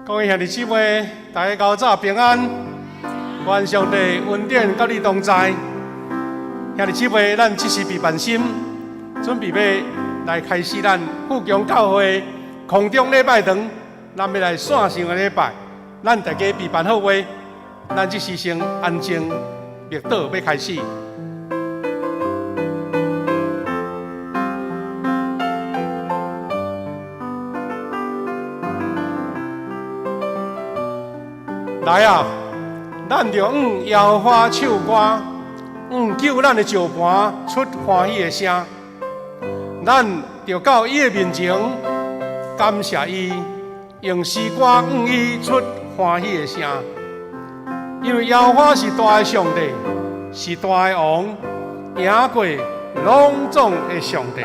各位兄弟姊妹，大家較早平安，願上帝恩典佮你同在。兄弟姊妹，咱這時備辦心，準備欲來開始咱富強教會空中禮拜堂，咱欲來線上的禮拜，咱大家備辦好未？咱這時先安靜默禱，欲開始。來啊！咱著向耶和華唱歌，向救咱的石磐出歡喜的聲。咱著到伊的面前感謝伊，用詩歌向伊出歡喜的聲。因為耶和華是大的上帝，是大的王，贏過攏總的上帝。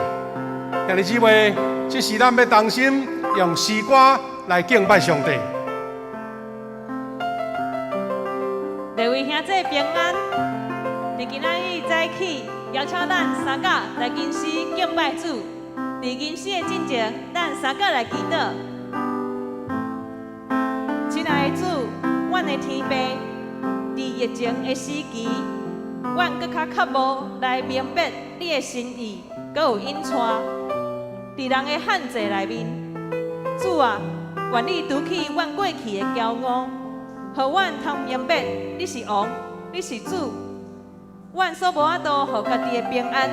兄弟姊妹，這時咱欲同心用詩歌來敬拜上帝。各位兄弟平安，佇今仔日早起，邀請咱三甲來吟詩敬拜主。佇吟詩的進前，咱三甲來祈禱。親愛的主，阮的天父，佇疫情的時期，阮閣較渴慕來明白你的心意，閣有引帶。佇人的限制內面，主啊，願你除去阮過去的驕傲。予阮通明白，你是王，你是主，阮所無法度予家己的平安，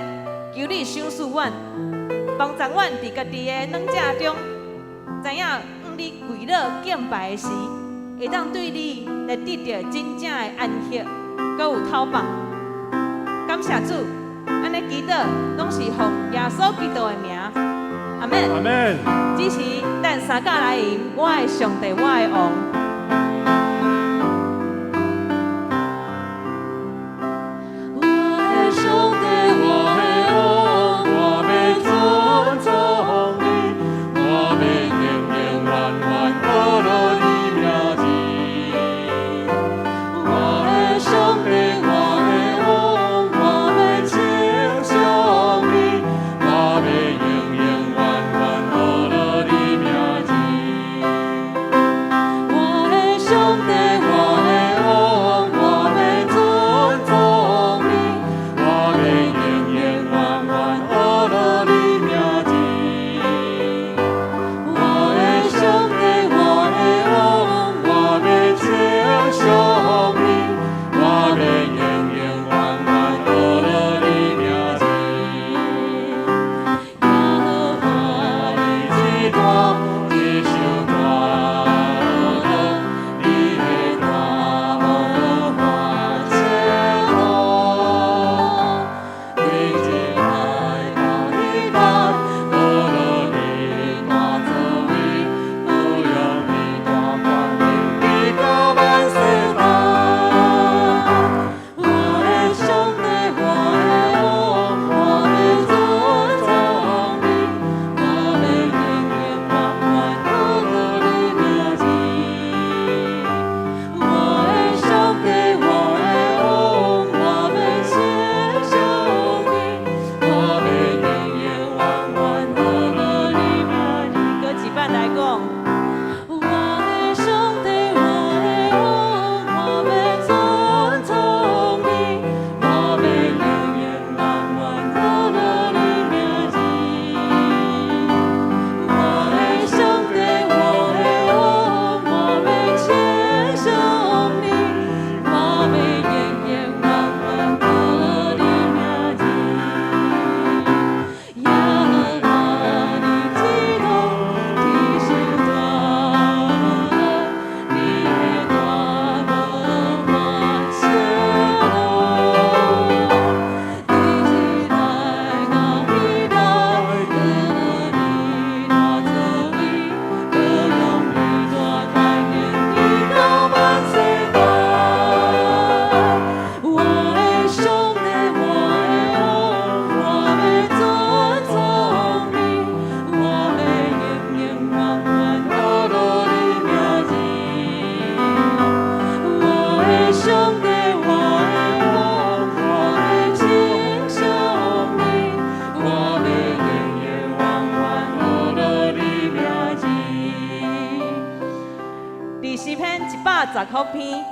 求你賞賜阮，幫助阮佇家己的軟弱中，知影向你跪落敬拜的時，會當對你來得著真正的安息，閣有透放。感謝主，按呢祈禱攏是奉耶穌基督的名，阿們。阿們。這時咱三甲來吟，我的上帝，我的王。我的上帝，我的王，我欲尊崇你，我欲永永遠遠呵咾你名字。我的上帝，我的王，我欲稱頌你，我欲永永遠遠呵咾你名字。我的箍篇，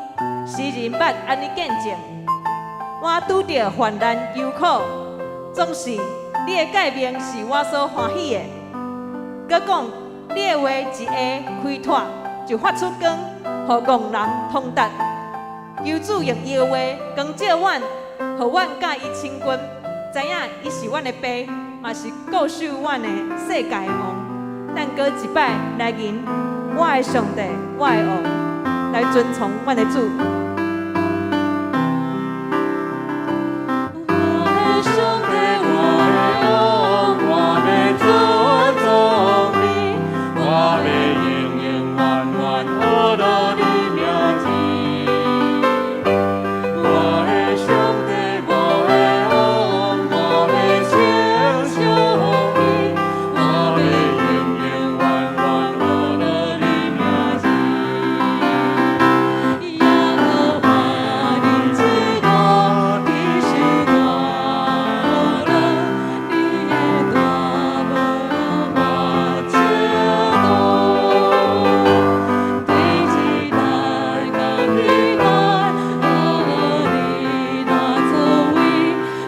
詩人捌按呢見證：我拄著患難憂苦，總是你的誡命是我所歡喜的。閣講你的話一下開拓，就發出光，予戇人通達。求主用伊的話光照阮，予阮佮伊親近，知影伊是阮的爸，嘛是顧守阮的世界的王。咱閣一擺來吟我的上帝，我的王，來尊崇阮的主。我的上帝，我的王，我欲尊崇你，我欲永永遠遠學落你名字。我的上帝，我的王，我欲稱頌你，我欲永永遠遠學落你名字。耶和華你這個你是大能，你的大無法測度。對一代到一代，學你大作為，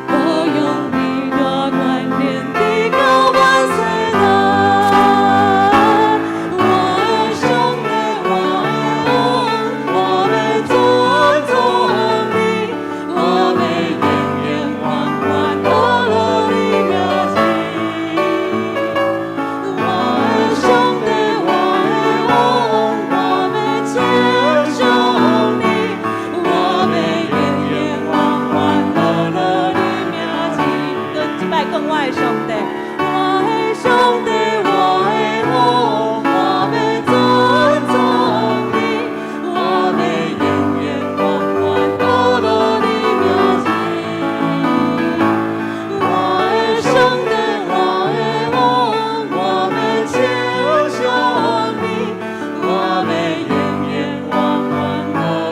保養你大權能，直到萬世代。我的上帝，我的王，我欲尊崇你，我欲永永遠遠學落你名字。我的上帝，我的王，我欲稱頌你，我欲永永遠遠學落你名字。閣一擺講我的上帝，我的上帝，我的王，我欲尊崇你，我欲永永遠遠學落你名字。我的上帝，我的王，我欲稱頌你，我欲永永遠遠學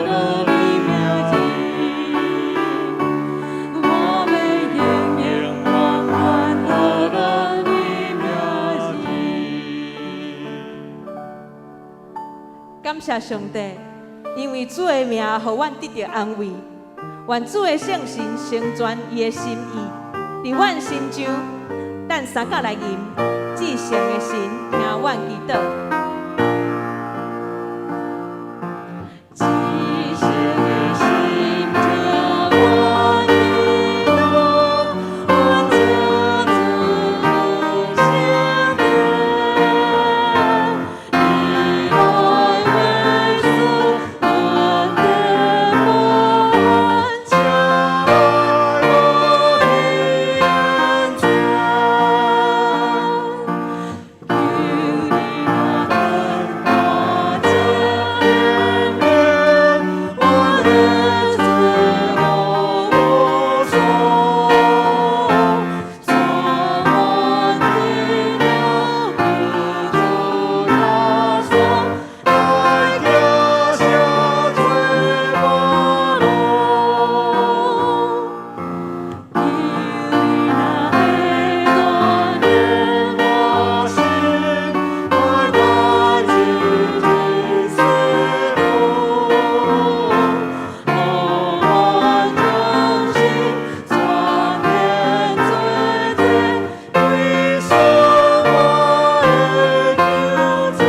落你名字。我欲永永遠遠學落你名字。感謝上帝，因為主的名予阮得著安慰，願主的聖神成全伊的心意，佇阮身上，咱三甲來吟，至聖的神聽阮祈禱。至聖的神聽阮祈禱，阮稱頌聖名。你來為主，阮的本家，我的恩賜。求你若等我見面，我日子無數，帶我進了基督耶穌，來行上做伴路。求你若會帶領我心，來關注真師傅，予我忠心全然做這歸屬我的救主。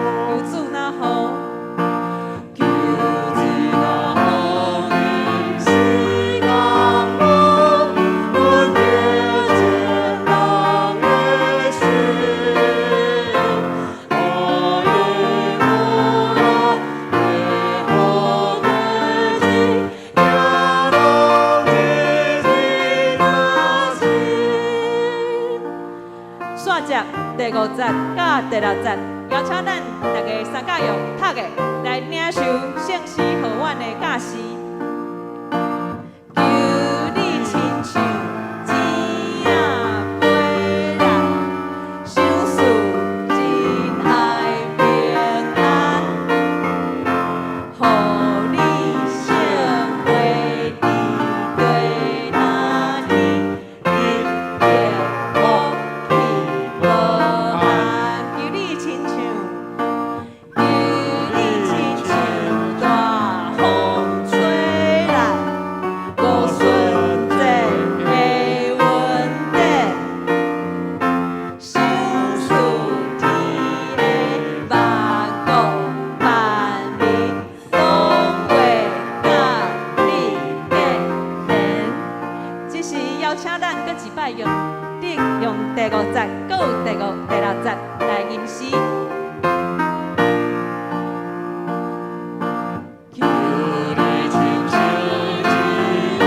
求主若予，求主若予時間無，阮得見人的心，予伊無力的好日子，行路日日那心。煞節第五節佮第六節，邀請咱逐家三甲用讀的來領受聖師予阮的教示。求你親像錢仔飛來，賞賜真愛平安，予你聖話佇地哪里，得到福氣無限。求你親像，求你親像大時邀請咱閣一擺用你用第五節，閣有第六節來吟詩。求你親像一仔回來，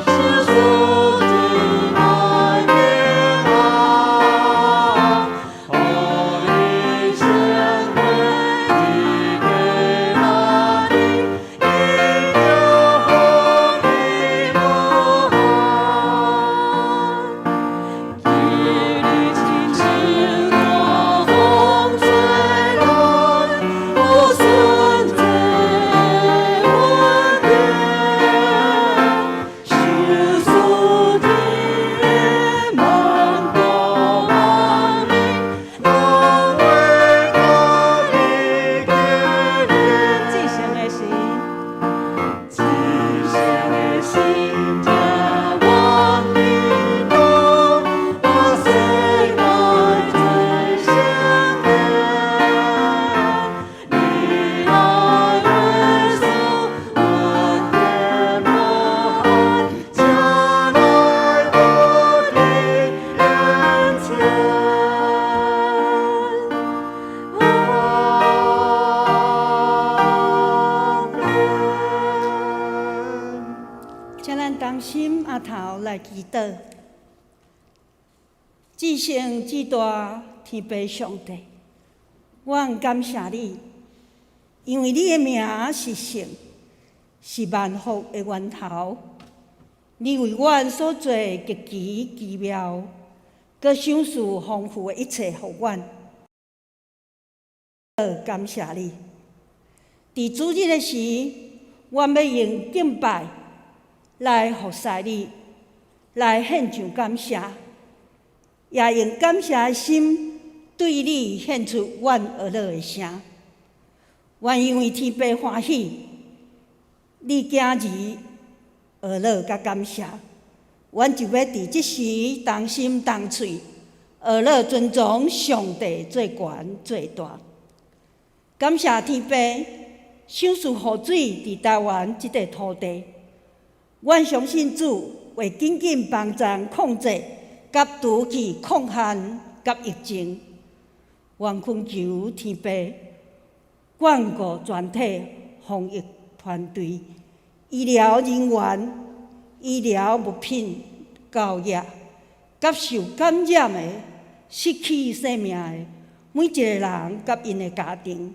賞賜真愛平安，予你聖血伫家內，因著予你無憾。求你親像大風吹來，予順這穩定，賞賜天萬國萬民，攏會甲你結連。至聖的神，至聖的神，聽阮祈禱，我世界最聖殿。你愛耶穌，恩典無限，請來我的眼前。阿門。請咱同心徛頭來祈禱。至聖至大天父上帝，我感謝你，因為你的名是聖，是萬福的源頭。你為阮所做極其奇妙，閣賞賜豐富的一切予阮。感謝你。佇主日的時，阮欲用敬拜來服侍你，來獻上感謝，也用感謝的心對你獻出阮呵咾的聲。願因為天父歡喜，你囝兒呵咾佮感謝，阮就欲佇這時同心同喙，呵咾尊崇上帝最懸最大。感謝天父賞賜雨水佇台灣這塊土地，阮相信主會緊緊幫贊控制佮除去抗旱佮疫情。阮懇求天父眷顧全體防疫團隊、醫療人員、醫療物品交易，佮受感染的、失去性命的每一个人佮𪜶的家庭。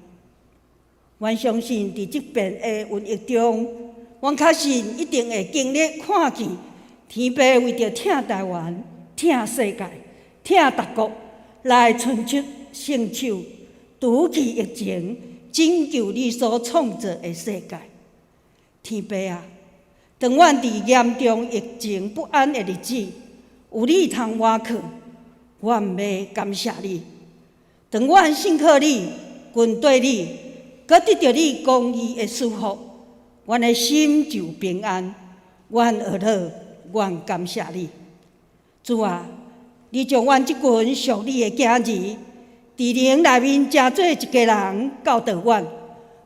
阮相信，佇這遍的瘟疫中，阮確信一定會經歷看見天父為著疼台灣、疼世界、疼逐國，來伸出聖手，除去疫情，拯救你所創造的世界。天父啊，當阮佇嚴重疫情不安的日子，有你通倚靠，阮欲感謝你。當阮信靠你、跟綴你，閣得著你公義的賜福，阮的心就平安。阮呵咾，阮感謝你。主啊，你將阮這群屬你的囝兒，佇靈內面成做一家人教導阮，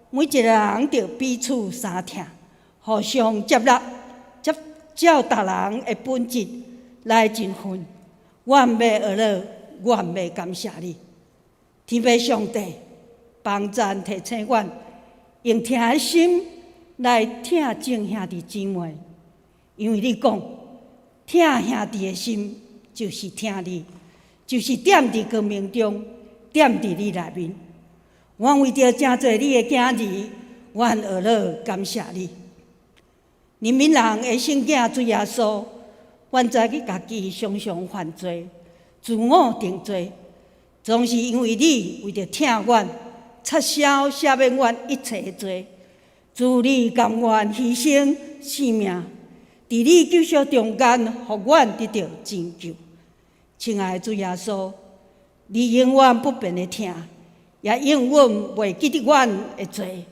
每一个人著彼此相疼，互相接納，接照逐人的本質來盡份。阮欲呵咾，阮欲感謝你。天父上帝，幫贊提醒阮，用疼的心來疼眾兄弟姊妹，因為你講，疼兄弟的心就是疼你，就是踮佇光明中，踮佇你內面。阮為著成做你的囝兒，阮呵咾感謝你。憐憫人的聖囝主耶穌，阮知影家己常常犯罪，自我定罪，總是因為你為著疼阮，插銷赦免阮一切的罪，主你甘願犧牲性命，佇你救贖中間，予阮得著拯救。親愛的主耶穌，你永遠不變的疼，也永遠袂記得阮的罪。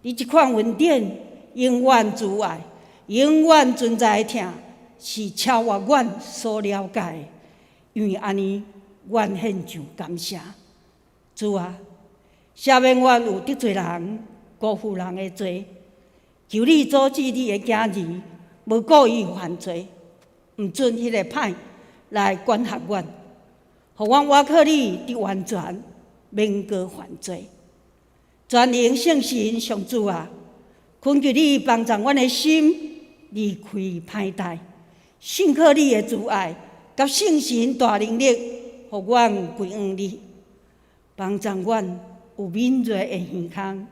你這款恩典永遠慈愛，永遠存在的疼，是超越阮所了解的。因為按呢，阮獻上感謝。主啊，赦免阮有得罪人、辜負人的罪，求你阻止你的囝兒無故意犯罪，毋准彼个歹來管轄阮，予阮倚靠你，得完全，免閣犯罪。全能聖神上主啊，懇求你幫助阮的心離開歹代，信靠你的慈愛，佮聖神大能力，予阮歸向你，幫助阮有敏銳的耳孔，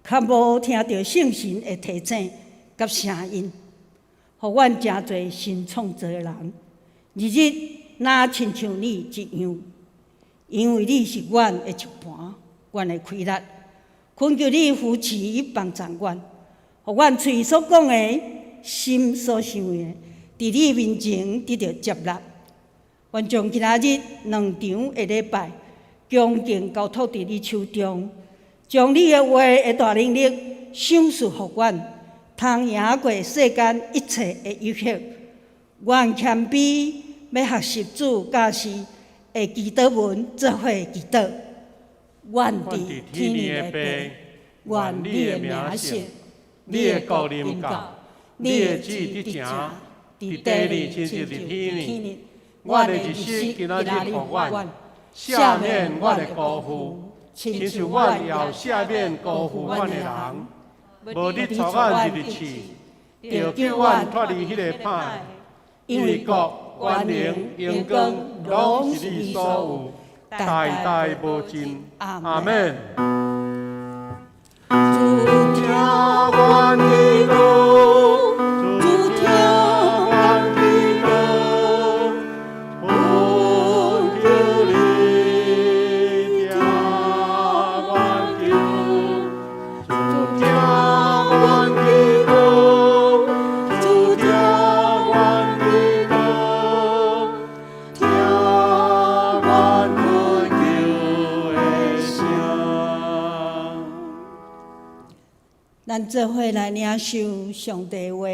較無聽著聖神的提醒佮聲音，予阮成做新創造的人，日日若親像你一樣，因為你是阮的石磐，阮的氣力。懇求你扶持幫助阮，予阮喙所講的，心所想的，佇你面前得著接納。願將今仔日兩場的禮拜，恭敬交託佇你手中，將你的話的大能力賞賜予阮，通贏過世間一切的誘惑。願謙卑欲學習主教示的祈禱文，做伙祈禱。願佇天的父，願你的名聖，你的國臨到，你的旨意得成，佇地裡親像佇天裡。阮的日食今仔日予阮，赦免阮的辜負，親像阮也赦免辜負阮的人。無得帶阮入去試，著救阮脫離彼个歹。因為國、權能、榮光，攏是你所有，代代無盡。阿們。主聽阮祈禱，主聽阮祈禱，懇求你聽阮求。主聽阮祈禱，主聽阮祈禱，聽阮懇求的聲。咱做伙來領受上帝話，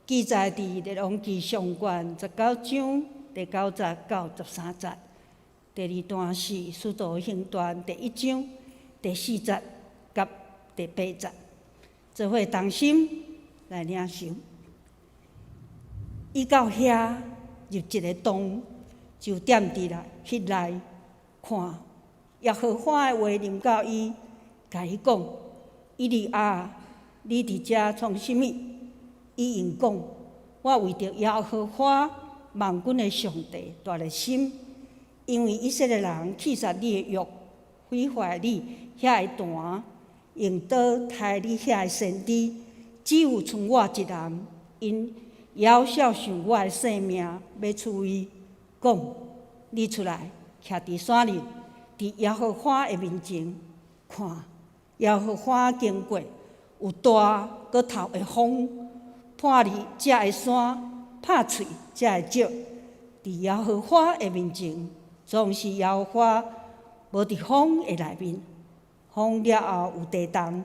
記載佇《列王紀上卷》19章第9節到13節。第二段是《使徒行傳》第1章第4節佮第8節。做伙同心來領受。伊到遐入一个洞，就踮佇來彼內看，耶和華的話臨到伊，共伊講：以利亞，你佇遮創啥物？伊應講：我為著耶和華萬軍的上帝大熱心，因為以色列人棄殺你的約，毀壞你遐的壇，用刀刣你遐的先知，只有賰我一人，𪜶遙想我的性命，欲處伊，講：你出來，徛佇山頂，佇耶和華的面前看，耶和華經過，有大閣透的風，破離這个山，拍碎這个石。佇耶和華的面前，總是耶和華無佇風的內面，風了後有地動，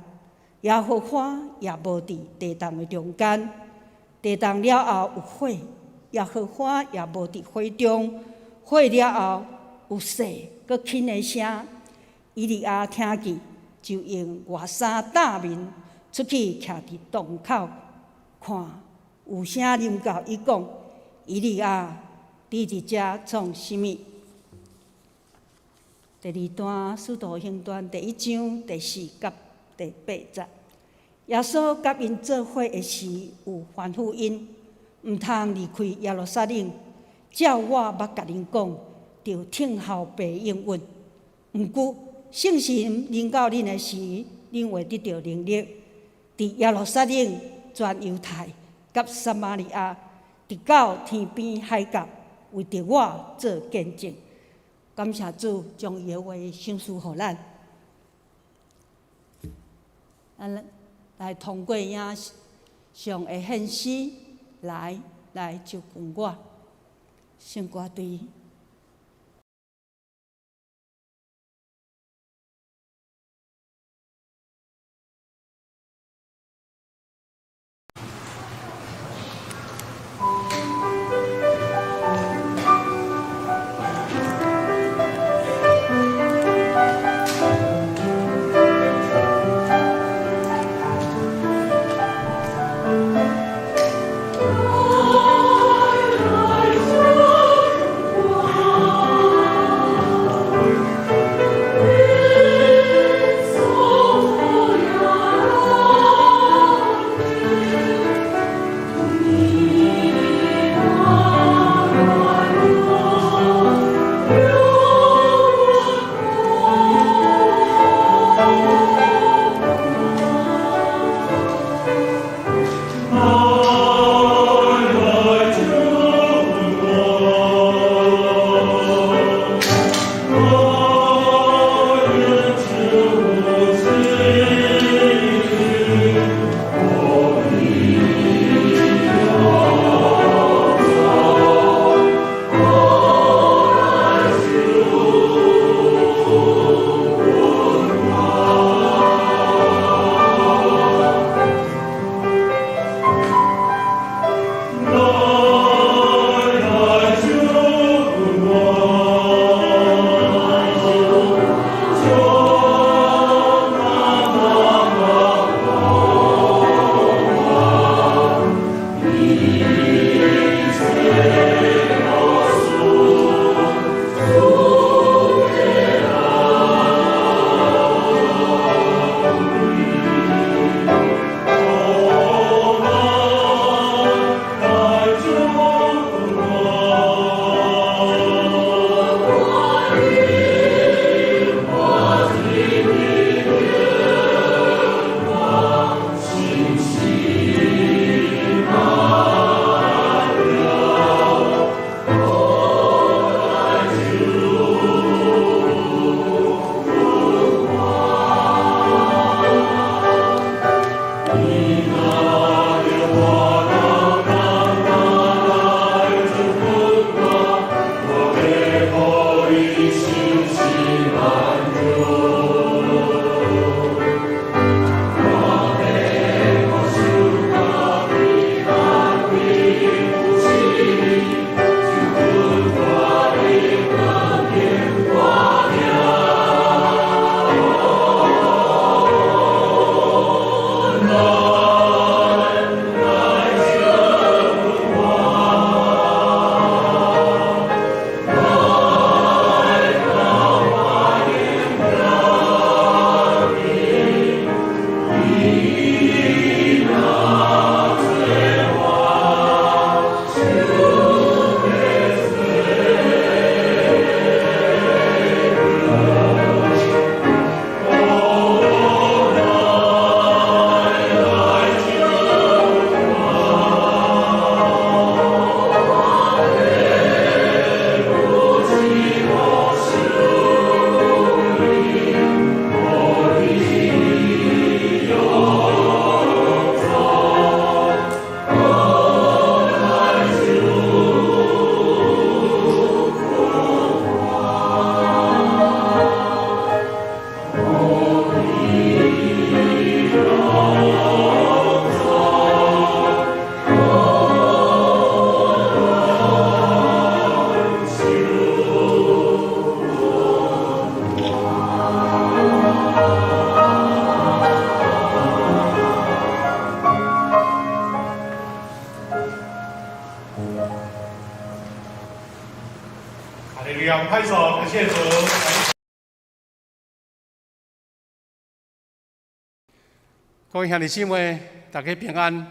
耶和華也無佇地動的中間。地動了後有火，耶和華也無佇火中。火了後有細閣輕的聲。以利亞聽見，就用外衫罩面出去，徛佇洞口看，有聲臨到伊講：以利亞，你佇遮創啥物？第二段《使徒行傳》第1章第4佮第8節，耶穌佮𪜶做伙的時，有吩咐𪜶，毋通離開耶路撒冷。照我捌共恁講，著等候父應允。毋過聖神臨到恁的時，恁會得著能力，佇耶路撒冷、全猶太佮撒瑪利亞，直到天邊海角，為著我做見證。感謝主將伊的話賞賜予咱，咱來通過影像的獻詩來就近我，聖歌隊。哈利路亞，拍手，感謝主。各位兄弟姊妹，大家平安，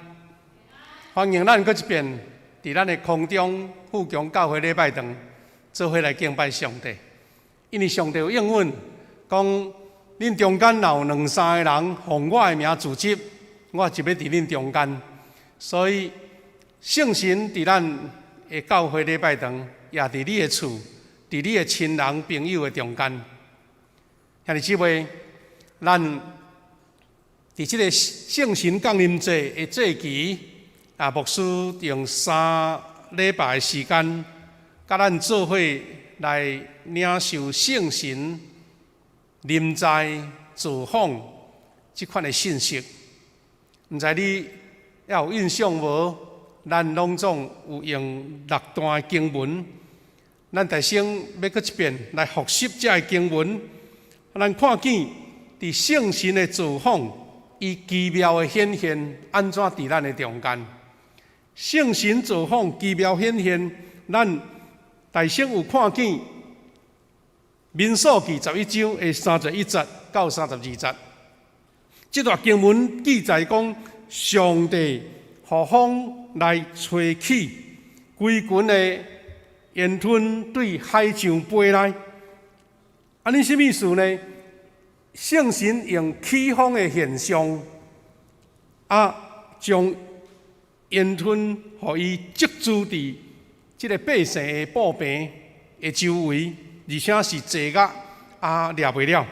歡迎咱閣一遍佇咱的空中富強教會禮拜堂做伙來敬拜上帝。因為上帝有應允，講恁中間若有兩三个人奉我的名聚集，我就欲佇恁中間。所以聖神佇咱的教會禮拜堂，也佇你的厝，佇你的親人朋友的中間。兄弟姊妹，咱佇這个聖神降臨節的節期，啊，牧師用3禮拜的時間，佮咱做伙來領受聖神臨在造訪這款的信息。毋知你猶有印象無？咱攏總有用六段的經文，咱大先欲閣一遍來複習這个經文。咱看見佇聖神的造訪，伊奇妙的顯現，按怎佇咱的中間？聖神造訪奇妙顯現，咱大先有看見民數記11章的31節到32節。這段經文記載講，上帝予風來吹起，規群的煙吞對海上飛來。按呢啥物意思呢？聖神用起風的現象，啊，將煙吞予伊積聚佇這个百姓的布棚的周圍，而且是濟甲啊掠袂了，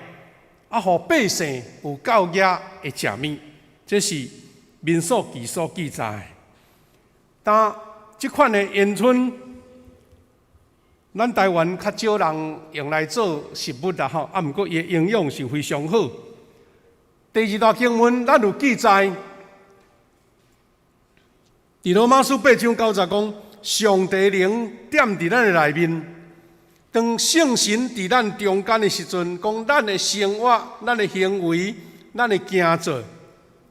啊，予百姓有夠額的食物，這是民數記所記載。但這款的煙吞，咱台灣較少人用來做食物啦吼，啊，毋過伊的營養是非常好。第二段經文，咱有記載，佇羅馬書8章9節講，上帝靈踮佇咱的內面，當聖神佇咱中間的時陣，講咱的生活、咱的行為、咱的行做，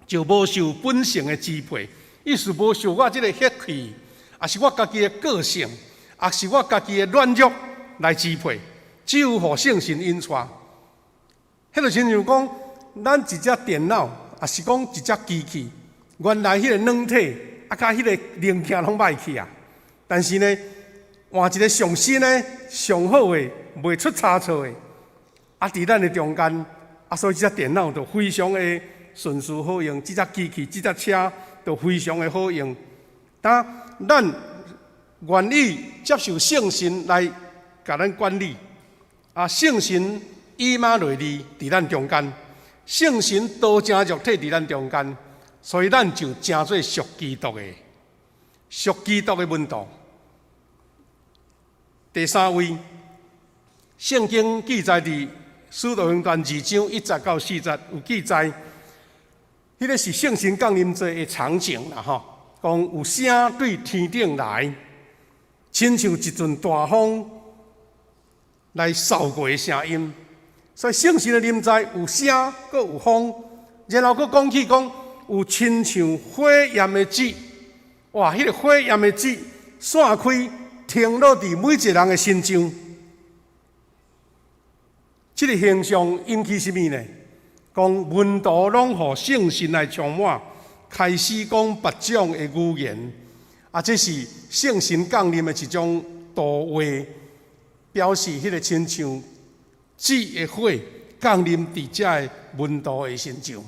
就無受本性的支配，意思無受我這个血氣，抑是我家己的個性，抑是我家己的軟弱來支配，只有予聖神引帶。彼就親像講，咱一隻電腦，抑是講一隻機器，原來彼个軟體，啊，佮彼个零件攏歹去啊。但是呢，換一个上新的、上好的、袂出差錯的，啊，佇咱的中間，啊，所以這隻電腦就非常的順遂好用，這隻機器、這隻車就非常的好用。當咱願意接受聖神來共咱管理，啊，聖神以馬內利佇咱中間，聖神道成肉體佇咱中間，所以咱就成做屬基督的、屬基督的門徒。第三位，聖經記載佇使徒行傳2章1節到4節有記載，彼个是聖神降臨節的場景啦吼，講有聲對天頂來，親像一陣大風來掃過的聲音，所以聖神的臨在有聲，閣有風，然後閣講起講有親像火焰的舌，哇！彼个火焰的舌散開，停落佇每一个人的身上。這个現象引起啥物呢？講門徒攏予聖神來充滿，開始講別種的語言。啊，這是聖神降臨的一種圖畫，表示彼个親像舌的火降臨佇這个門徒的身上，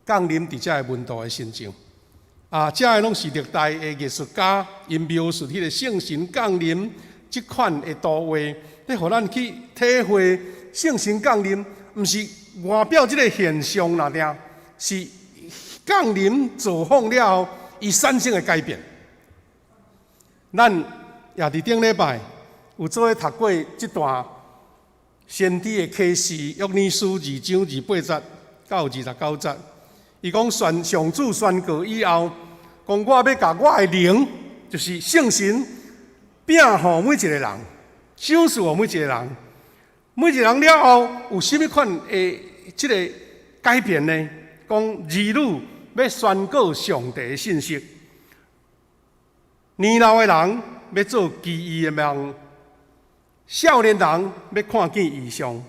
降臨佇這个門徒的身上。啊，這个攏是歷代的藝術家𪜶描述彼个聖神降臨這款的圖畫，咧予咱去體會聖神降臨，毋是外表這个現象爾爾，是降臨造訪了後，伊產生的改變。咱也佇頂禮拜有做伙讀過這段先知的啟示，約尼書2章28節到29節。伊講宣上主宣告以後，講我欲共我的靈，就是聖神，摒予每一个人，賞賜予每一个人。每一个人了後有啥物款的這个改變呢？講兒女欲宣告上帝的信息。年老的人欲做奇異的夢，少年人欲看見異象，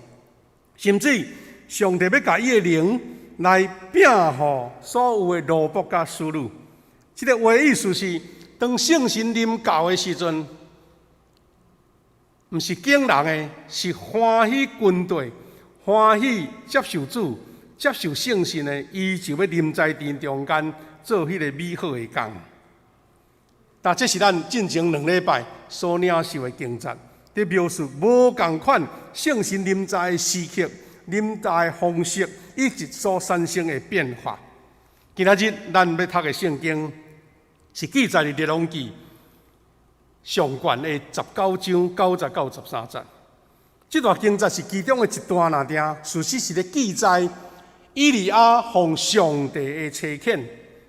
甚至上帝欲共伊的靈來摒予所有的奴僕佮使女。這个話意思是，當聖神臨到的時陣，毋是驚人的，是歡喜軍隊，歡喜接受主、接受聖神的，伊就欲臨在佇中間做彼个美好的工。但這是咱進前2禮拜所領受的經節，佇描述無仝款聖神臨在的時刻、臨在的方式以及所產生的變化。今仔日咱欲讀的聖經是記載佇列王紀上卷的19章90到13節。這段經節是其中的一段爾爾，事實是咧記載以利亞奉上帝的差遣，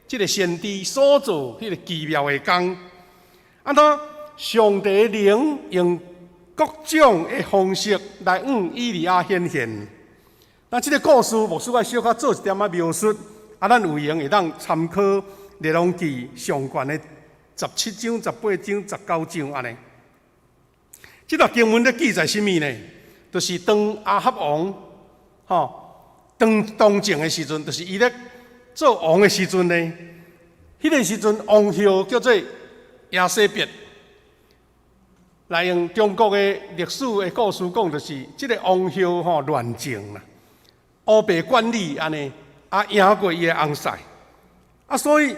這个先知所做彼个奇妙的工。按怎上帝的靈用各種的方式來向以利亞顯現。那這个故事，牧師愛小可做一點仔描述，啊，咱有閒會當參考列王紀上卷的17章、18章、19章按呢。這段經文咧記載啥物呢？就是當亞哈王吼當當政的時陣，就是伊咧做王的時陣呢。彼个時陣王后叫做耶洗別，來用中國的歷史的故事講，就是這个王后吼亂政啦，烏白管理按呢，啊贏過伊的翁婿，啊所以，予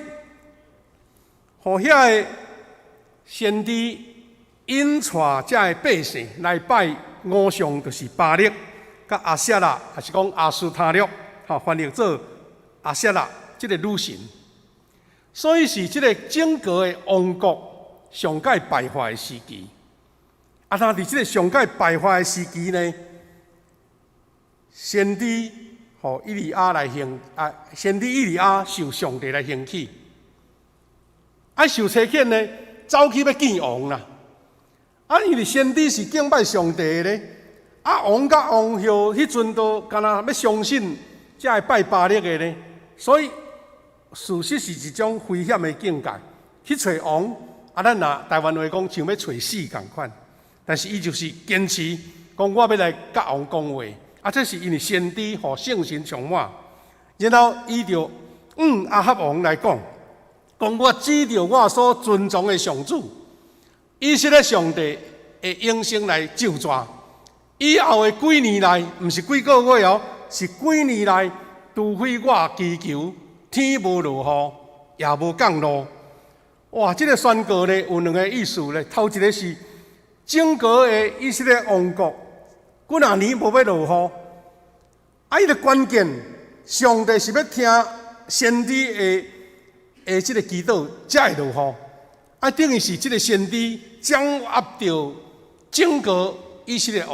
遐个先知引帶遮个百姓來拜偶像，就是巴力、佮亞舍拉，抑是講亞斯他錄，吼翻譯做亞舍拉，這个女神。所以是這个整個的王國上蓋敗壞的時期。啊，那佇這个上蓋敗壞的時期呢，先知予以利亞來興啊，先知以利亞受上帝來興起，啊，受差遣呢，走去欲見王啦。啊，因為先知是敬拜上帝的咧，啊，王佮王后彼陣都敢若欲相信才會拜巴力的咧，所以事實是一種危險的境界。去揣王，啊，咱若台灣話講像欲揣死仝款，但是伊就是堅持講我欲來佮王講話，啊，這是因為先知予聖神充滿，然後伊就向亞哈王來講，講我指著我所尊崇的上主，以色列上帝的永生來咒詛。以後的幾年內，毋是幾個月哦，是幾年內，除非我祈求，天無落雨，也無降露。哇！這个宣告呢，有兩个意思咧。頭一个是整個的以色列王國幾若年無欲落雨，啊，伊个關鍵，上帝是欲聽先知的的這个祈禱，才會落雨。啊，等於是這个先知掌握著整個以色列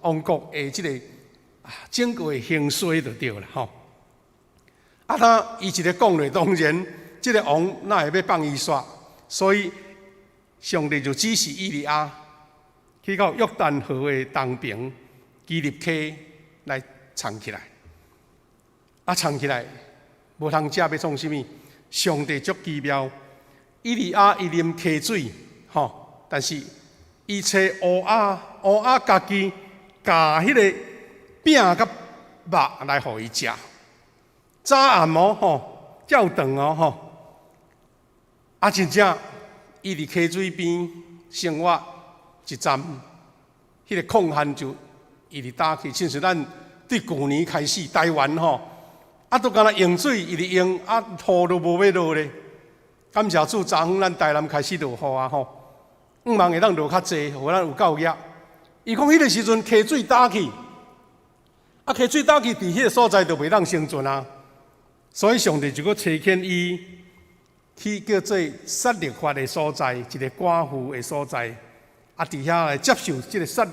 王國的這个啊，整個的興衰就對啦吼。啊，他伊一个講落，當然這个王哪會欲放伊煞？所以上帝就指示以利亞去到約旦河的東爿基立溪來藏起來。啊，藏起來無通食，欲創啥物？上帝足奇妙，以利亞伊啉溪水，吼，但是伊揣烏鴉，烏鴉家己咬彼个餅佮肉來予伊食。早暗哦，吼，才有頓哦，吼。啊，真正，伊佇溪水邊生活一陣，彼个礦旱就一直打去。親像咱對舊年開始，台灣吼，啊，都敢若用水一直用，啊，雨都無欲落咧。感謝主，昨昏咱台南開始落雨啊，吼，向望會當落較濟，予咱有夠額。伊講彼个時陣溪水焦去，啊，溪水焦去，佇彼个所在就袂當生存啊。所以上帝就閣差遣伊去叫做撒勒法的所在，一个寡婦的所在，啊，佇遐來接受這个撒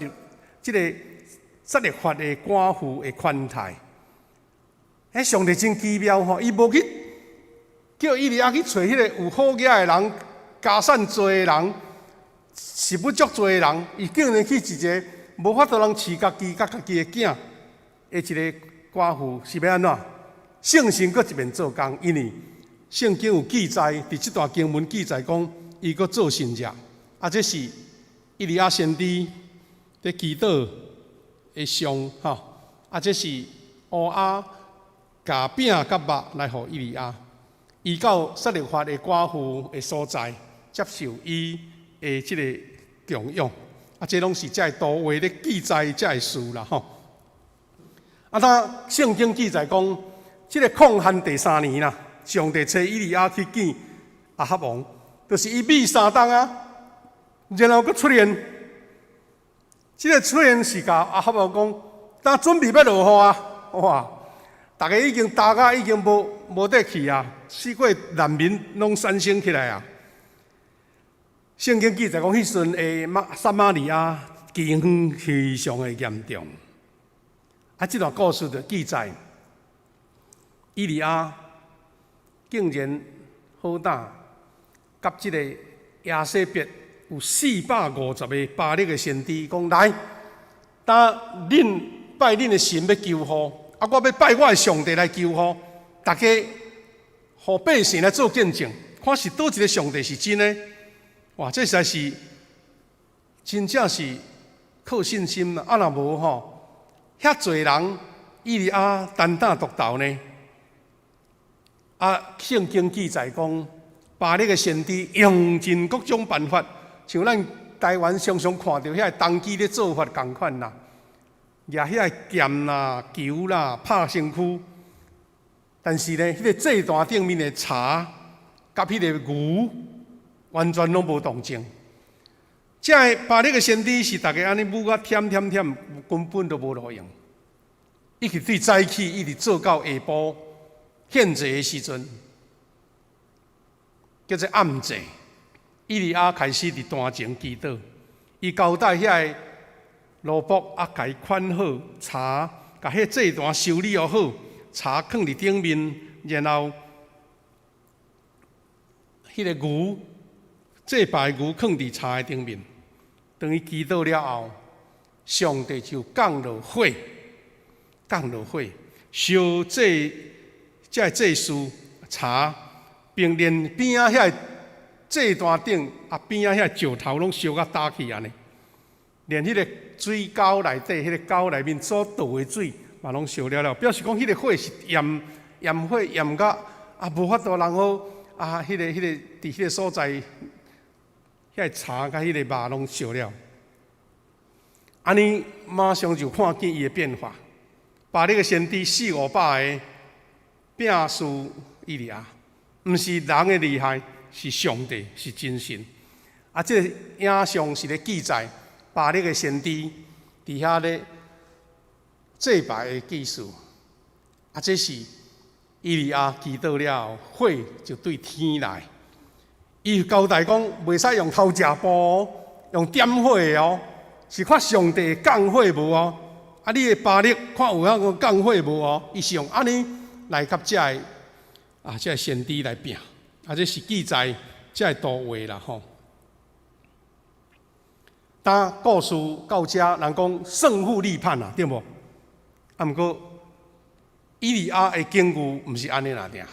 勒法的寡婦的款待。欸，上帝真奇妙吼，伊無去叫以利亞去揣彼个有好額的人、家產濟的人、食物足濟的人，伊竟然去一个無法度通飼家己、佮家己的囝的一个寡婦，是欲按怎？聖神閣一遍做工，因為聖經有記載，佇這段經文記載講，伊閣做神跡。啊，這是以利亞先知佇祈禱的像吼。啊，這是烏鴉共餅佮肉來予以利亞。伊到撒勒法的寡婦的所在，接受伊的這个供養。啊，這攏是這个圖畫咧記載這个事啦吼。啊，他聖經記載講，這个曠旱第三年啦，上帝差以利亞去見亞哈王，就是伊覕三冬啊，然後閣出現。這个出現是共亞哈王講，當準備欲落雨啊！哇，逐家已經焦甲已經無得去啊，四界難民攏產生起來啊。聖經記載講，彼時陣的馬撒瑪利亞饑荒非常的嚴重。啊，這段故事就記載，以利亞竟然好膽，佮這个耶洗別有450個巴力的先知講來，當恁拜恁的神欲求雨，啊，我欲拜我的上帝來求雨，大家予百姓來做見證，看是佗一个上帝是真的。哇，這實在是真正是靠信心啊！啊，若無吼，遐濟人以利亞單打獨鬥呢？啊，聖經記載講，巴力的先知用盡各種辦法，像咱台灣常常看著遐个童乩咧做法仝款啦，舉遐个劍啦、球啦，拍身軀。但是呢，彼个祭壇頂面的柴佮彼个牛，完全攏無動靜。這个巴力的先知是逐家按呢舞甲忝忝忝，根本都無路用。一直對早起，一直做到下晡獻祭的時陣，叫做暗祭。以利亞開始佇壇前祈禱，伊交代遐个奴僕啊，共伊款好柴，共彼祭壇修理好，柴囥佇頂面，然後彼个牛祭拜牛囥佇柴的頂面。當伊祈禱了後，上帝就降落火，降落火，燒祭這个祭司柴，並連邊仔遐個祭壇頂啊邊仔遐石頭攏燒甲焦去按呢，連彼个水溝內底，彼个溝內面所倒的水嘛攏燒了了，表示講彼个火是炎炎火炎甲啊無法度人好啊，彼个佇彼个所在，遐个柴佮彼个肉攏燒了。按呢馬上就看見伊的變化。巴力的先知四五百個摒輸以利亞，毋是人的厲害，是上帝，是真神。啊，這个影像是咧記載巴力的先知佇遐咧祭拜的記事。啊，這是以利亞祈禱了後，火就對天來。伊交代講，袂使用偷食布，用點火的哦，是看上帝降火無哦。啊，你的巴力看有影講降火無哦？伊是用按呢來佮這个啊，這个先知來拼。啊，這是記載這个圖畫啦吼。當故事到這，人講勝負立判啊，對無？啊，毋過以利亞的境遇毋是按呢爾爾。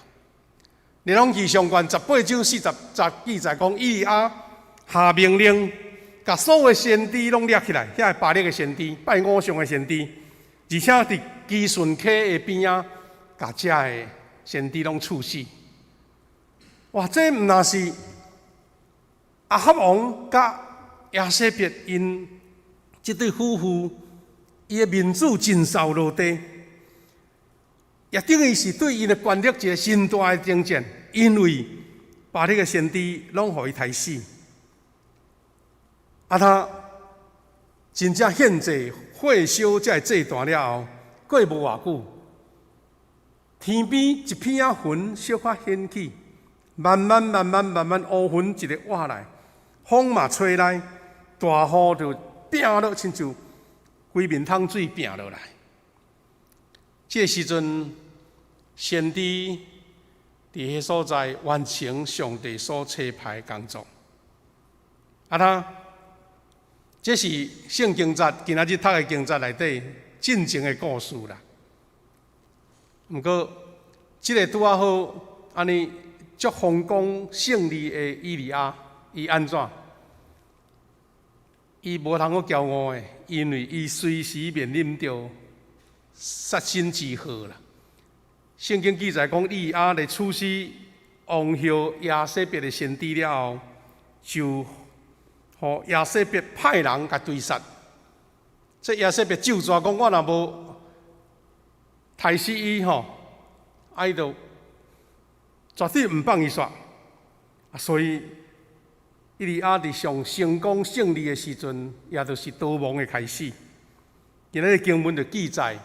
列王紀上卷18章40節記載講，以利亞下命令，共所有先知攏掠起來，遐个巴力的先知、拜偶像的先知，而且佇基順溪的邊仔，共遮个先知攏處死。哇！這毋若是亞哈王佮耶洗別𪜶這對夫婦，伊的面子盡掃落地，也等於是對𪜶的權力一个真大的挑戰，因為巴力的先知攏予伊刣死。啊，他真正獻祭火燒這个祭壇了後，過無偌久，天邊一片仔雲小可掀起，慢慢慢慢慢慢烏雲一个倚來，風嘛吹來，大雨就拚落，親像規面桶水拚落來。這个時陣，先知佇彼所在完成上帝所差派的工作。啊，他這是聖經節今仔日讀的經節內底進前的故事啦。毋過，這个拄仔好按呢足風光勝利的以利亞，伊按怎？伊無通好驕傲的，因為伊隨時面臨著殺身之禍啦。聖經記載講，以利亞咧處死王后耶洗別的先知了後，就予耶洗別派人共追殺。這耶洗別咒詛講，我若無刣死伊吼，啊伊就絕對毋放伊煞。所以以利亞佇上成功勝利的時陣，也就是逃亡的開始。今日經文就記載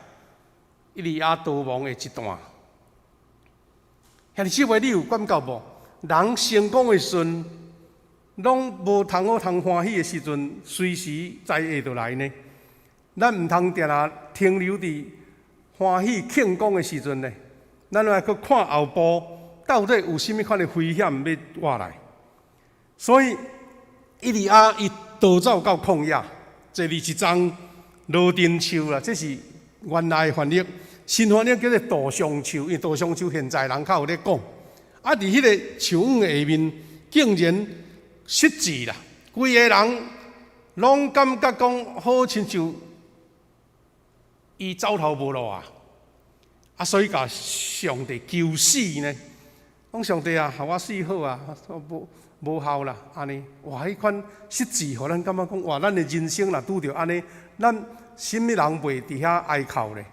以利亞逃亡的一段。兄弟姊妹，你有感覺無？人成功的時陣，攏無通好通歡喜的時陣，隨時災禍就來呢。咱毋通定定停留佇歡喜慶功的時陣呢。咱愛去看後步，到底有啥物款的危險欲倚來。所以，以利亞伊逃走到曠野，坐佇一叢羅丁樹啦，這是原來的翻譯。新翻譯叫做杜松樹，因為杜松樹現在人較有咧講。啊，佇彼个樹蔭下面，竟然失志啦！規个人攏感覺講好親像伊走投無路啊！啊，所以共上帝求死呢？講上帝啊，予我死好啊，無無效啦，按呢，哇！彼款失志，予咱感覺講，哇！咱的人生若拄著按呢，咱啥物人袂佇遐哀哭咧？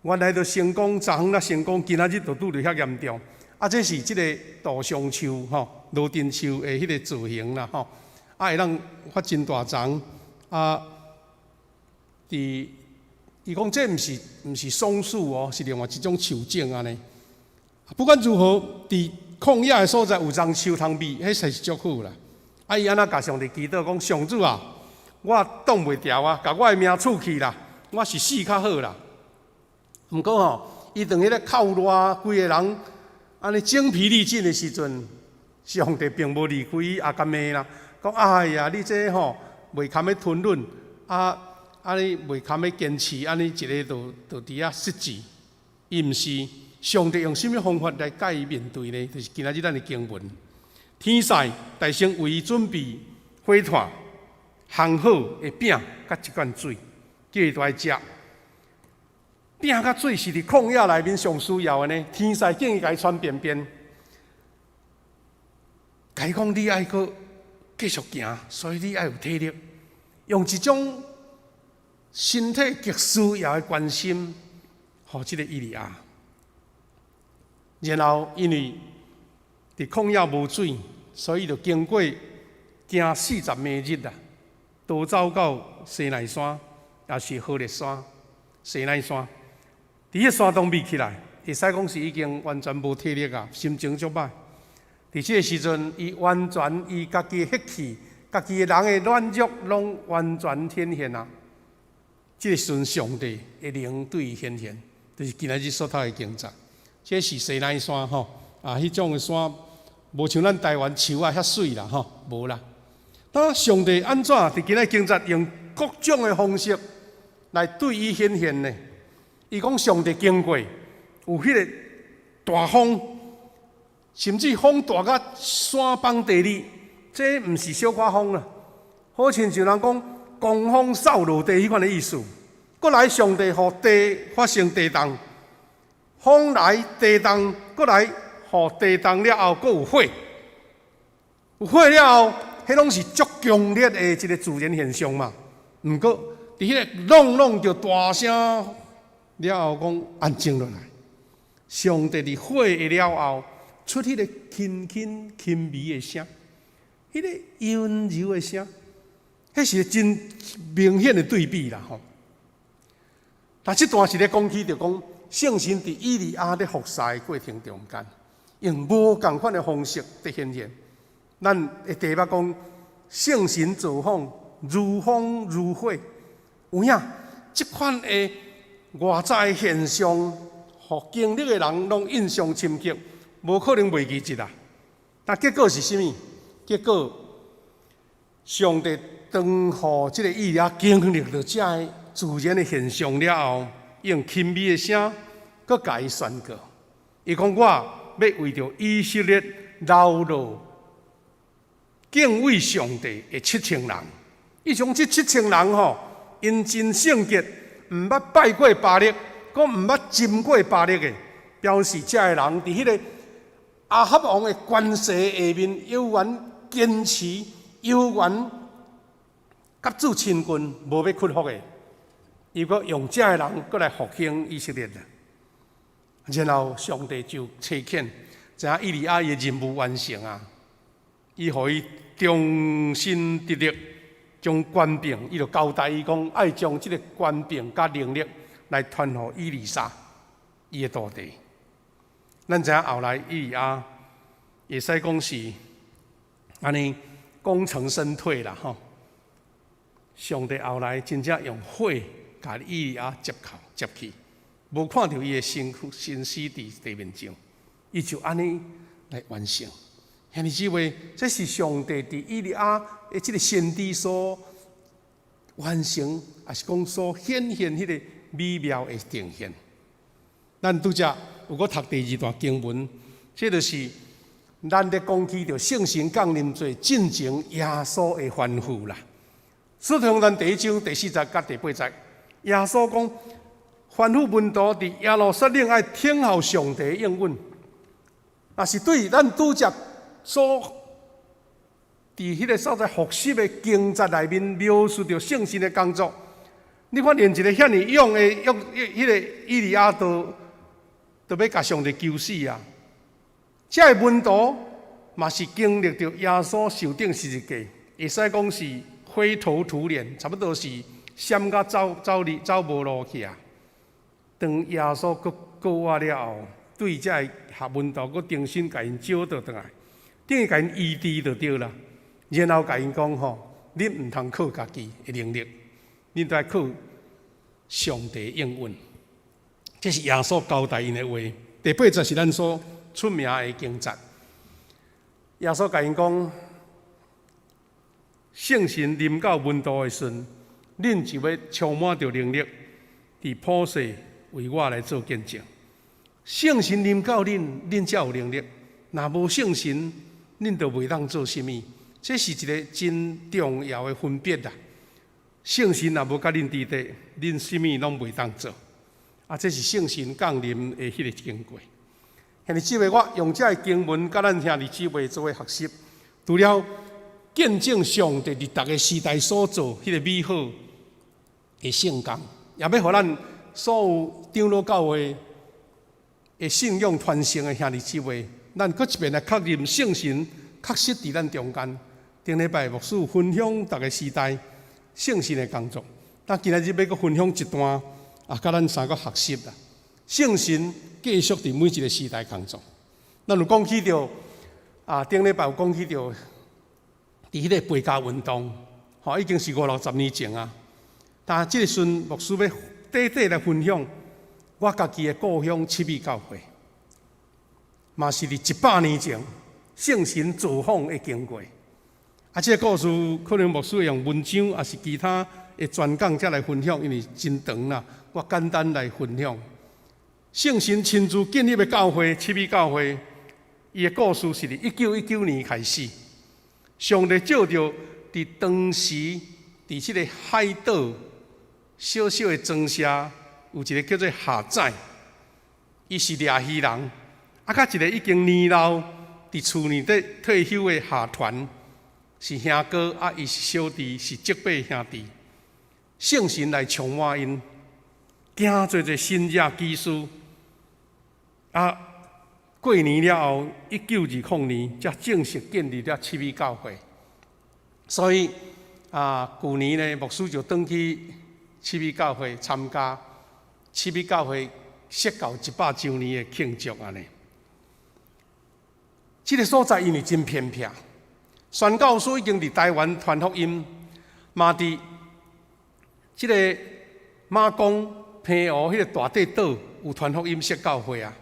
原來就成功，昨昏才成功，今仔日就拄著遐嚴重。啊，這是這个杜松樹吼，羅丁樹的彼个造型啦吼。啊，會當發真大叢啊，佇伊講這毋是松樹哦，是另外一種樹種按呢。不管如何，佇曠野的所在有叢樹通避，彼實是足好啦。啊，伊按怎共上帝祈禱講：上主啊，我擋袂牢啊，共我的命取去啦，我是死較好啦。毋過吼，伊當彼個哭熱，規个人按呢精疲力盡的時陣，上帝並無離開伊，也共罵啦，講哎呀，你這吼袂堪欲吞忍，啊按呢袂堪欲堅持，按呢一个就佇遐失志。伊毋是上帝用啥物方法來共伊面對呢？就是今仔日咱的經文，天使大先為伊準備火炭、烘好的餅佮一罐水，叫伊來食。餅佮水是佇曠野內面上需要的呢。天使建議共伊傳便便，共伊講你愛閣繼續行，所以你愛有體力，用一種身體極需要的關心，予這个以利亞。然後因為佇曠野無水，所以就經過行40暝日啦，逃走到西奈山，也是何烈山、西奈山。佇彼山洞避起來，會使講是已經完全無體力啊，心情足歹。佇這个時陣，伊完全伊家己的血氣、家己的人的軟弱，攏完全顯現啊！這个時陣，上帝的靈對伊顯現，就是今仔日所讀的經節。這是西奈山吼，啊，彼種的山無像咱台灣樹仔遐媠啦吼，無啦。當上帝按怎佇今仔經節用各種的方式來對伊顯現呢？伊講上帝經過有彼个大風，甚至風大甲山崩地裂，這毋是小可風啦，好親像人講狂風掃落地彼款的意思。閣來上帝予地發生地動，風來地動，閣來予地動了後，閣有火，有火了後，彼攏是足強烈的一个自然現象嘛。毋過佇彼个隆隆著大聲了後，講安靜落來。上帝佇火的了後，出彼个輕輕輕微的聲，彼个溫柔的聲，彼是真明顯的對比啦吼。但這段是咧講起，就講聖神佇以利亞咧服侍的過程中間，用無仝款的方式佇顯現。咱的題目講聖神造訪，如風如火，有影？這款的外在的現象，予經歷的人攏印象深刻，無可能袂記得啊。但結果是啥物？結果上帝當予這个以利亞經歷著這个自然的現象了後，用輕微的聲，閣共伊宣告。伊講：我欲為著以色列流落敬畏上帝的七千人。伊將這七千人吼，𪜶真聖潔，毋捌拜過巴力，閣毋捌斟過巴力的，表示這个人佇彼個亞哈王的權勢下面，猶原堅持，猶原佮主親近，無欲屈服的。伊閣用這个人閣來復興以色列啦。然後上帝就差遣，知影以利亞伊的任務完成啊，伊予伊重新得力，將權柄，伊就交代伊講，愛將這个權柄佮能力來傳予以利沙，伊的徒弟。咱知影後來以利亞會使講是按呢功成身退啦吼。上帝後來真正用火共以利亞接口接去，無看著伊的身軀身屍佇地面上，伊就按呢來完成。兄弟姊妹，這是上帝佇以利亞的這个先知所完成，抑是講所顯現彼个美妙的呈現。咱拄才有閣讀第二段經文，這就是咱咧講起著聖神降臨做進前耶穌的吩咐啦。使徒行傳第一章第四節佮第八節，耶穌講吩咐門徒佇耶路撒冷愛等候上帝應允。若是對咱拄才所佇彼个所在復習的經節內面描述著聖神的工作，你看連一个遐爾勇的勇，彼个以利亞都都欲共上帝求死啊！這个門徒嘛是經歷著耶穌受釘十字架，會使講是灰頭土臉，差不多是閃甲走走離走無路去啊！當耶穌閣復活了後，對這个學門徒閣重新共𪜶召倒轉來，等於共𪜶醫治就對啦。然後共𪜶講吼，恁毋通靠家己的能力，恁都愛靠上帝應允。這是耶穌交代𪜶的話。第八節是咱所出名的經節。耶穌共𪜶講，聖神臨到門徒的時陣，恁就欲充滿著能力，佇普世為我來做見證。聖神臨到恁，恁才有能力。若無聖神，恁就袂當做啥物。這是一个真重要的分別啦。聖神若無佮恁佇佇，恁啥物攏袂當做。啊，這是聖神降臨的彼个經過。兄弟姊妹，我用這个經文佮咱兄弟姊妹做伙學習，除了見證上帝佇逐个時代所做彼个美好的聖工，也欲予咱所有長老教會的信仰傳承的兄弟姊妹，咱閣一遍來確認聖神確實佇咱中間。頂禮拜牧師分享逐个時代聖神的工作，但今仔日欲閣分享一段，啊，佮咱三個學習啦。聖神繼續佇每一个時代工作。咱有講起著啊，頂禮拜有講起著，佇彼个背架運動，吼，已經是五六十年前啊。但這个時陣牧師欲短短來分享我家己的故鄉七美教會，嘛是佇100年前聖神造訪的經過。啊，這个故事可能牧師會用文章，抑是其他的專講才來分享，因為真長啦。我簡單來分享。聖神親自建立的教會，七美教會，伊的故事是佇1919年開始。上帝借著佇當時佇這个海島小小的莊社，有一个叫做夏仔，伊是掠魚人，啊，佮一个已經年老佇厝內底退休的夏團，是兄哥，啊，伊是小弟，是叔伯兄弟。聖神來充滿𪜶，行做一个神跡奇事。啊，過年了後，1920年才正式建立了七美教會。所以啊，舊年呢，牧師就轉去七美教會參加七美教會設教100週年的慶祝按呢。這个所在因為真偏僻，宣教師已經佇台灣傳福音，嘛佇這个馬公澎湖彼个大塊島有傳福音設教會啊。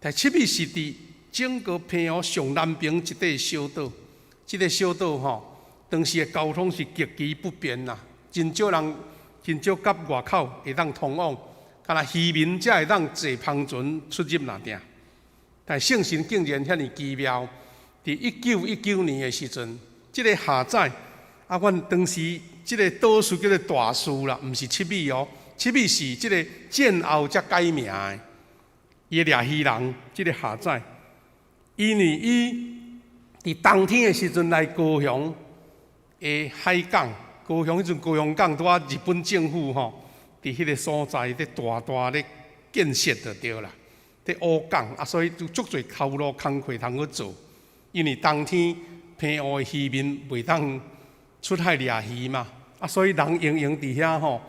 但七美是佇整個澎湖上南邊一塊小島，這个小島吼，當時的交通是極其不便啦，真少人，真少佮外口會當通往，干焦漁民才會當坐帆船出入爾爾。但聖神竟然遐爾奇妙，佇1919年的時陣，這个夏仔啊，阮當時這个島嶼叫做大嶼啦，毋是七米哦，七米是這个戰後才改名的。伊的掠魚人，這个夏仔，因為伊佇冬天的時陣來高雄的海港，高雄彼陣高雄港拄仔日本政府吼，佇彼个所在咧大大咧建設就對啦，咧挖港啊，所以就足濟頭路工課通去做。因為冬天澎湖的漁民袂當出海掠魚嘛，啊，所以人閒閒佇遐吼，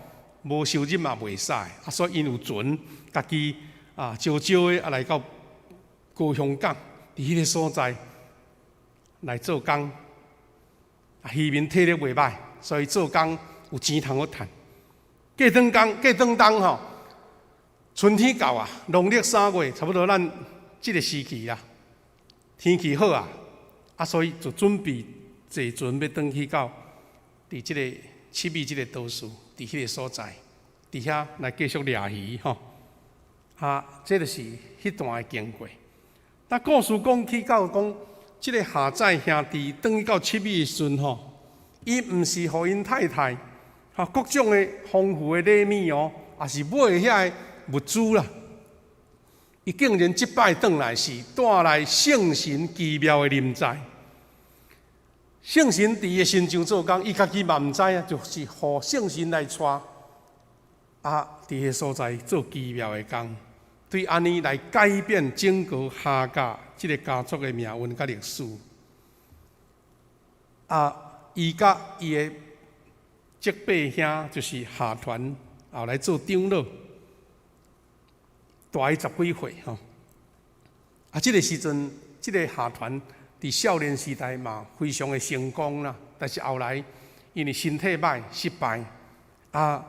無收入嘛袂使，啊，所以𪜶有船，家己啊少少的啊來到高雄港，佇彼个所在來做工，啊，漁民體力袂䆀，所以做工有錢通去趁。過轉工，過轉冬吼，春天到啊，農曆3月，差不多咱這个時期啦，天氣好啊，啊，所以就準備坐船欲轉去到佇這个七米這个島嶼，佇彼个所在，佇遐來繼續掠魚吼。啊，這就是彼段的經過。但故事講起到講，這个夏仔兄弟轉去到七米的時陣吼，伊毋是予𪜶太太吼各種的豐富的禮物哦，抑是買遐个物資啦。伊竟然這擺轉來是帶來聖神奇妙的臨在。聖神佇伊的身上做工，伊家己嘛毋知啊，就是予聖神來帶啊，佇彼所在做奇妙的工，對按呢來改變整個夏甲這个家族的命運佮歷史。啊，伊佮伊的叔伯兄就是夏團，後來做長老，大伊十幾歲吼。啊，這个時陣，這个夏團佇少年時代嘛非常的成功啦，但是後來因為身體䆀失敗，啊，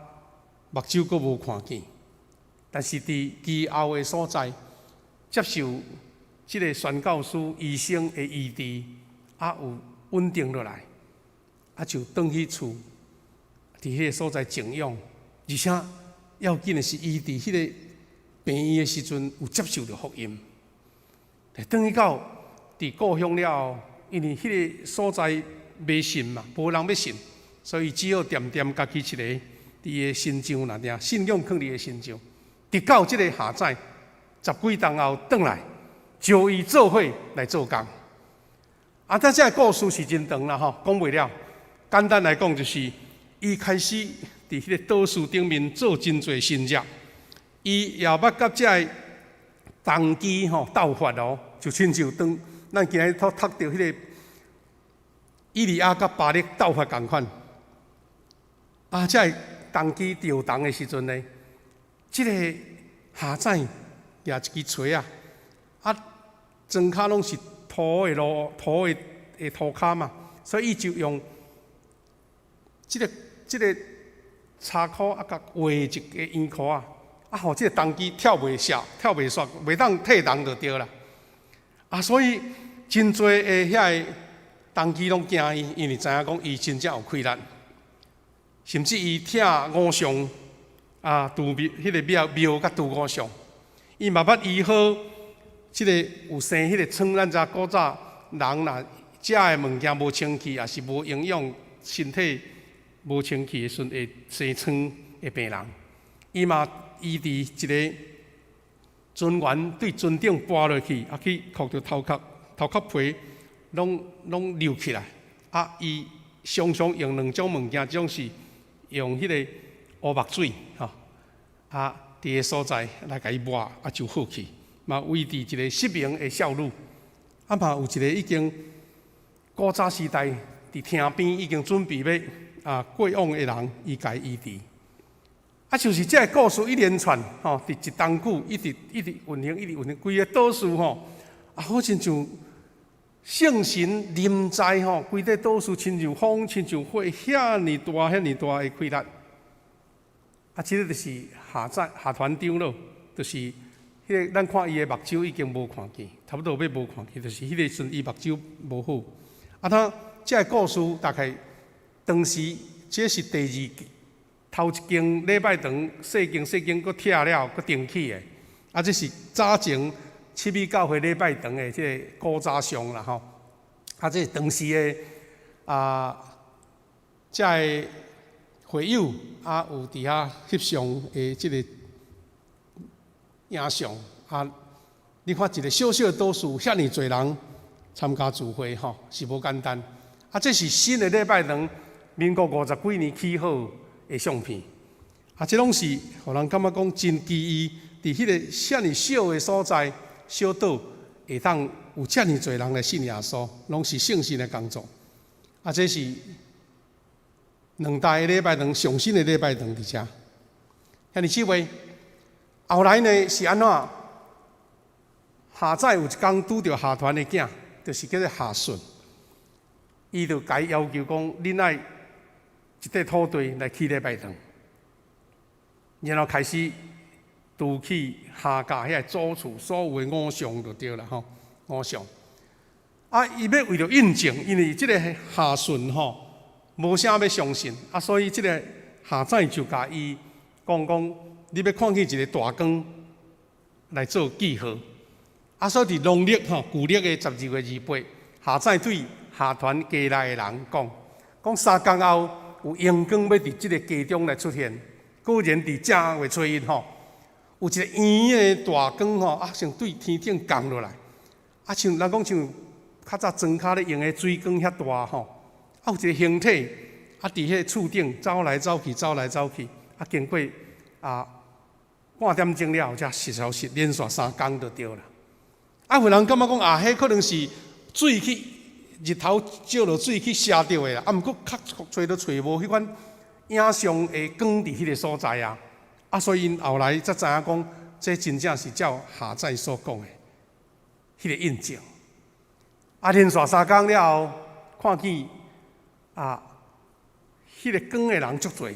目睭閣無看見。但是佇其後的所在，接受這个宣教師醫生的醫治，啊，有穩定落來，啊，就轉去厝，佇彼个所在靜養，而且要緊的是，伊佇彼个病院的時陣有接受著福音。轉去到佇故鄉了後，因為彼個所在迷信嘛，無人欲信，所以只好恬恬家己一个佇伊的身上，若定信仰囥佇伊的身上。直到這个夏仔十幾冬後轉來，招伊做伙來做工。啊，但這个故事是真長啦吼，講袂了。簡單來講，就是伊開始佇彼個島嶼頂面做真濟神跡，伊也捌佮這个童乩吼鬥法哦，就親像當咱今日讀著彼个以利亞佮巴力鬥法仝款。啊，這个童乩著童的時陣呢，這个夏仔舉一支槌仔，啊，莊跤攏是土的路，土的的塗跤嘛，所以伊就用這个柴箍啊，共畫一个圓箍仔，啊，予這个童乩跳袂下，跳袂煞，袂當退童就對啦。啊，所以真濟的遐个童乩攏驚伊，因為知影講伊真正有氣力，甚至伊疼偶像啊，除廟彼个廟廟佮除偶像，伊嘛捌醫好這个有生彼個瘡，咱知古早人若食的物件無清氣，抑是無營養，身體無清氣的時陣會生瘡的病人，伊嘛醫治一个船員對船頂跋落去，啊去磕著頭殼，頭殼皮攏攏流起來，啊伊常常用兩種物件，一種是用彼个烏目水，吼，啊佇个所在來共伊抹，啊就好去。嘛醫治一个失明的少女，啊嘛有一个已經古早時代佇廳邊已經準備欲啊過往的人，伊共伊醫治。啊，就是這个故事一連串吼，佇一冬久一直一直運行，一直運行，規个島嶼吼，啊好親像聖神臨在吼，規個島嶼親像風，親像火，遐爾大遐爾大的氣力。啊，這个就是夏仔夏團長老，就是彼个咱看伊的目睭已經無看見，差不多欲無看見，就是彼个時陣伊目睭無好。啊，他這个故事大概當時這是第二頭一間禮拜堂細間細間閣拆了，閣重起的。啊，這是早前七美教會禮拜堂的這个古早相啦吼。啊，這是當時的啊，遮个會友啊，有佇遐翕相的這个影像啊，你看一个小小的島嶼，遐爾濟人參加聚會吼，是無簡單。啊，這是新的禮拜堂，民國50幾年起好的相片。啊，這攏是予人感覺講真奇異，佇彼个遮爾小的所在，小島會當有遮爾濟人來信耶穌，攏是聖神的工作。啊，這是兩代的禮拜堂，上新的禮拜堂佇遮。兄弟姊妹，後來呢是按怎？夏載有一工拄著夏團的囝，就是叫做夏順，伊就共伊要求講，恁愛一塊土地來起禮拜堂，然後開始除去夏家遐祖厝所有的偶像就對啦吼，偶像。啊，伊欲為著印證，因為這个夏順吼無啥欲相信，啊，所以這个夏載就共伊講講，你欲看見一個大光來做記號。啊，所以佇農曆吼舊曆的12月28，夏載對夏團家內的人講，講3工後有榮光欲佇這个家中來出現，果然佇正月初一吼，有一个圓的大光吼，啊，像對天頂降落來，啊，像人講像較早莊跤咧用的水管遐大吼，啊，有一個形體，啊，佇彼个厝頂走來走去，走來走去，啊，經過啊半點鐘了後，才消失，連續三工就對啦。啊，有人感覺講啊，彼可能是水去日頭照落水去射著的啦。啊，毋過確揣都揣無彼款影像的光佇彼个所在啊。啊，所以𪜶後來才知影講，這真正是照夏載所講的彼個印證。啊，連續三工了後，看見啊，彼个光的人足濟。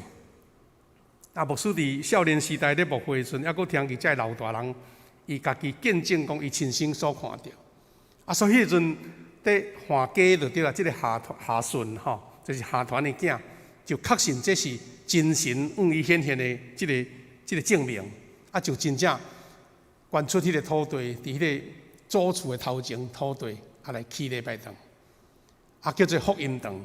啊，牧師佇少年時代咧牧會的時陣，猶閣聽見這个老大人，伊家己見證講，伊親身所看著。啊，所以彼陣佇換家就對啦，這个夏夏順吼，就是夏團的囝，就確信這是真神向伊顯現的這个證明。啊，就真正捐出彼个土地，佇彼个祖厝的頭前土地，啊來起禮拜堂，啊叫做福音堂。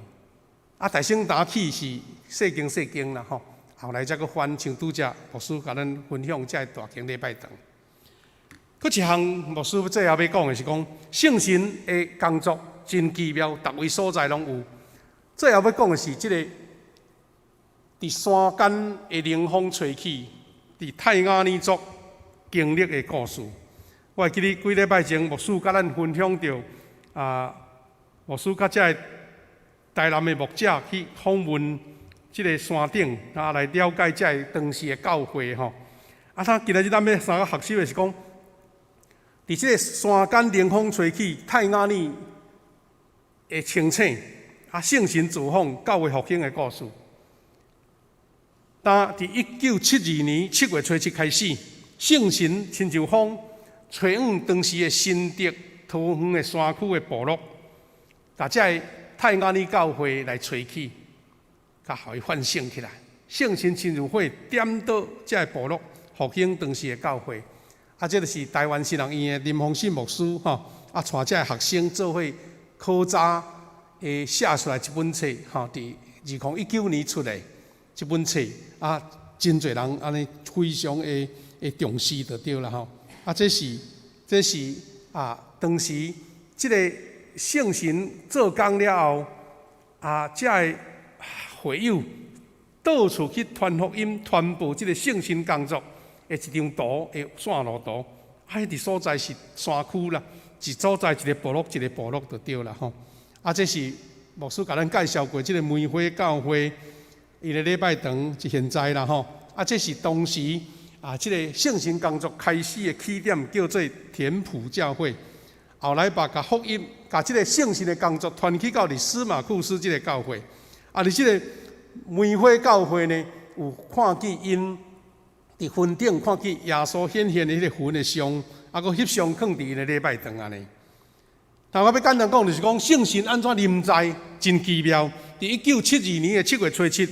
啊，大聖堂起是細間細間啦吼，後來才閣翻，像拄才牧師共咱分享這个大間禮拜堂。閣一項牧師最後欲講的是講聖神的工作真奇妙，逐位所在攏有。最後欲講的是這个佇山間的冷風吹起，佇泰雅尼族經歷的故事。我會記得幾禮拜前牧師共咱分享著啊，牧師佮這个台南的牧者去訪問這个山頂，啊來了解這个當時的教會吼。啊，他今仔日咱欲三個學習的是講，佇這个山間冷風吹起，泰雅尼的清醒，啊，聖神造訪教會復興的故事。當佇1972年7月初七開始，聖神親像風吹往當時的新竹桃園的山區的部落，共這个泰雅尼教會來吹起，共予伊喚醒起來。聖神親像火點著這个部落復興當時的教會。啊，這就是台灣神學院的林宏信牧師吼，啊，帶這个學生做伙考查，會寫出來一本冊，吼，佇2019年出的這本冊，啊，真濟人按呢非常的的重視就對啦吼。啊，這是啊，當時這个聖神做工了後，啊，這个會友到處去傳福音、傳播這个聖神工作的一張圖的線路圖，啊，彼佇所在是山區啦，一所在一个部落一个部落就對啦吼。啊，這是牧師共咱介紹過這个梅花教會，伊个禮拜堂是現在啦吼。啊，這是當時啊，這个聖神工作開始的起點，叫做田埔教會。後來把共福音，共這个聖神的工作傳去到佇司馬庫斯這个教會。啊，佇這个梅花教會呢，有看見𪜶佇雲頂看見耶穌顯現的彼个雲的像，啊，閣翕相囥佇𪜶的禮拜堂按呢。但我欲簡單講，就是講聖神按怎臨在，真奇妙。佇1972年的7月初七，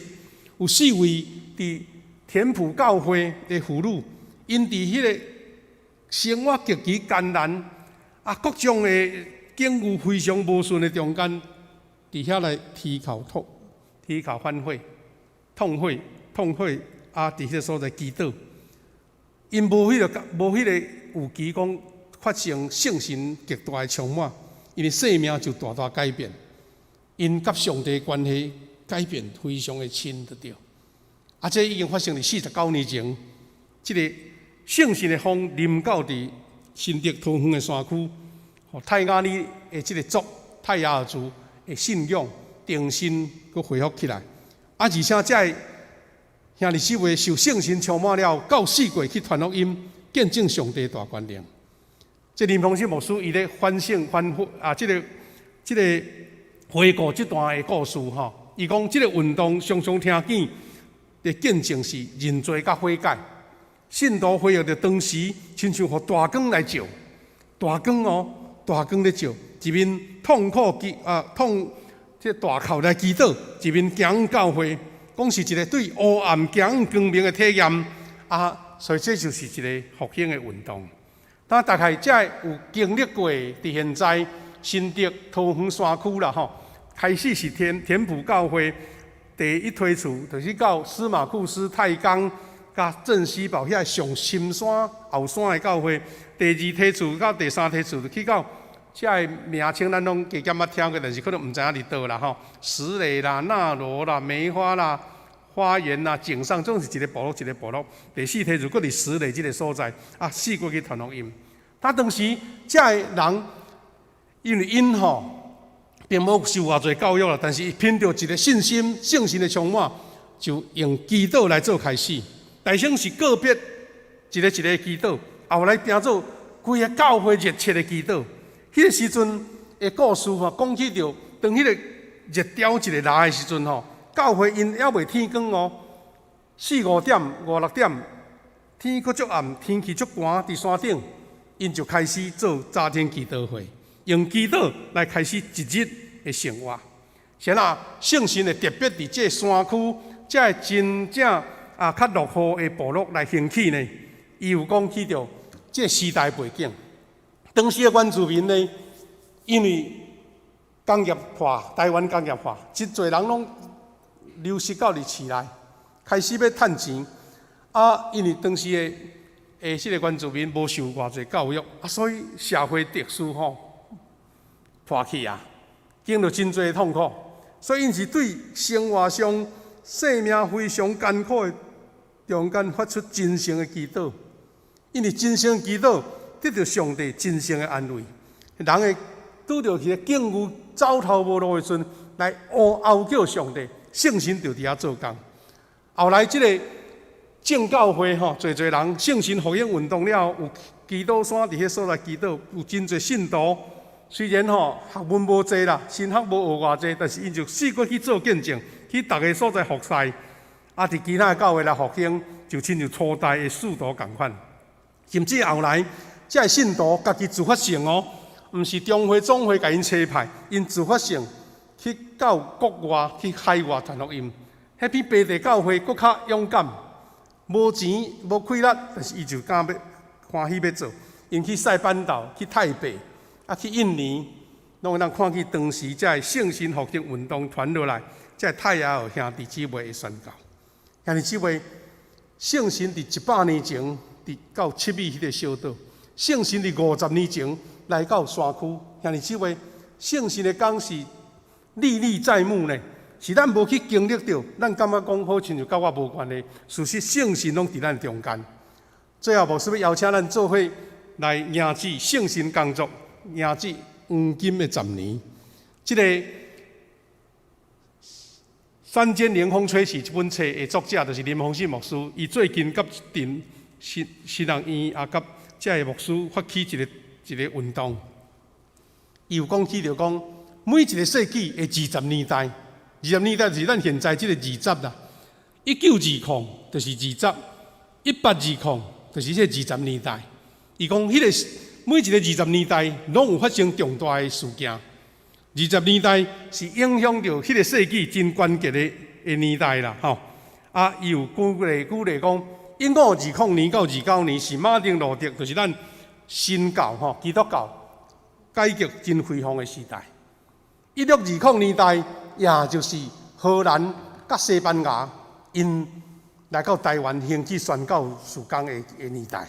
有四位佇田埔教會的婦女，𪜶佇彼个生活極其艱難，啊，各種的境遇非常無順的中間，佇遐來啼哭痛，啼哭反悔，痛悔痛悔啊！佇彼个所在祈禱，𪜶無彼个預期講發生聖神極大的充滿，𪜶的生命就大大改變，𪜶佮上帝關係改變非常的深，就對。啊，這已經發生佇49年前，這個聖神的風臨到佇新竹桃園的山區，泰雅里的這个族泰雅爾族的信仰重新閣恢復起來。啊，而且這个兄弟姊妹受聖神充滿了，到四界去傳福音，見證上帝大權能。這林鵬信牧師伊咧反省反覆啊，這個回顧這段的故事吼，伊講這個運動常常聽見的見證是認罪佮悔改，信徒恢復著當時親像予大光來照，大光哦，大光咧照，一面痛苦祈啊痛，這大哭來祈禱，一面行教會，講是一個對黑暗行光明的體驗啊，所以這就是一個復興的運動。但大概這有經歷過，佇現在新竹桃園山區啦吼，開始是天埔教會第一梯次，就是到司馬庫斯、太岡、佮鎮西堡遐上深山後山的教會。第二梯次到第三梯次就去到這个名稱，咱攏加減捌聽過，但是可能毋知影佇佗啦吼。石磊啦、納羅啦、梅花啦、花園啦、井上，總是一个部落一个部落。第四梯次閣佇石磊這个所在，啊，四界去傳福音。他當時這个人，因為𪜶吼並無受偌濟教育啦，但是伊憑著一个信心、聖神的充滿，就用祈禱來做開始。大先是個別一个一个祈禱，後來變做規个教會熱切的祈禱。彼个時陣的故事吼，講起著當彼個熱潮一个來的時陣吼，教會𪜶猶未天光哦，四五點、五六點，天閣足暗，天氣足寒，佇山頂，𪜶就開始做早天祈禱會，用祈禱來開始一日的生活。是按怎聖神會特別佇這个山區，這个真正啊較落後的部落來興起呢？伊有講起著這個時代背景。當時的原住民呢，因為工業化，台灣工業化，真濟人攏流失到佇市內，開始欲趁錢。啊，因為當時的這个原住民無受偌濟教育，啊，所以社會秩序吼破去啊，經歷真濟痛苦。所以𪜶是對生活上生命非常艱苦的中間發出真誠的祈禱，因為真誠祈禱得著上帝真誠的安慰。人會拄著彼个境遇走投無路的時陣，來呼哀叫上帝，聖神就佇遐做工。後來這个正教會吼，濟濟人聖神復興運動了後，有祈禱山佇彼所在祈禱，有真濟信徒。雖然吼學問無濟啦，神學無學偌濟，但是𪜶就四處去做見證，去逐个所在服侍，啊，佇其他的教會來復興，就親像初代的使徒仝款。甚至後來，這个信徒家己自發性哦，毋是中會總會共𪜶差派，𪜶自發性去到國外去海外傳福音。彼比白地教會閣較勇敢，無錢無氣力，但是伊就敢欲歡喜欲做。𪜶去塞班島、去泰北、啊去印尼，攏會當看見當時這个聖神復興運動傳落來，這个泰雅爾兄弟姊妹的宣告。兄弟姊妹，聖神佇100年前佇到七美彼个小島，聖神佇50年前來到山區。兄弟姊妹，聖神的工是歷歷在目呢，是咱無去經歷著，咱感覺講好親像佮我無關係。事實聖神攏佇咱中間。最後，牧師欲邀請咱做伙來迎接聖神工作，迎接黃金的十年。這個《山間涼風吹起》這本冊的作者就是林鴻信牧師，伊最近佮佇新新人院啊，佮這个牧師發起一个一个運動。伊有講起著講，每一個世紀的二十年代，二十年代就是咱現在這個二十啦。1920就是二十，1820就是這個二十年代。伊講，彼个每一個二十年代攏有發生重大的事件。二十年代是影響著彼個世紀真關鍵的年代啦，吼。啊，伊有舉例講，1520年到29年是馬丁路德，就是咱新教吼基督教改革真輝煌的時代。1620年代，也就是荷蘭佮西班牙𪜶來到台灣興起宣教事工的年代。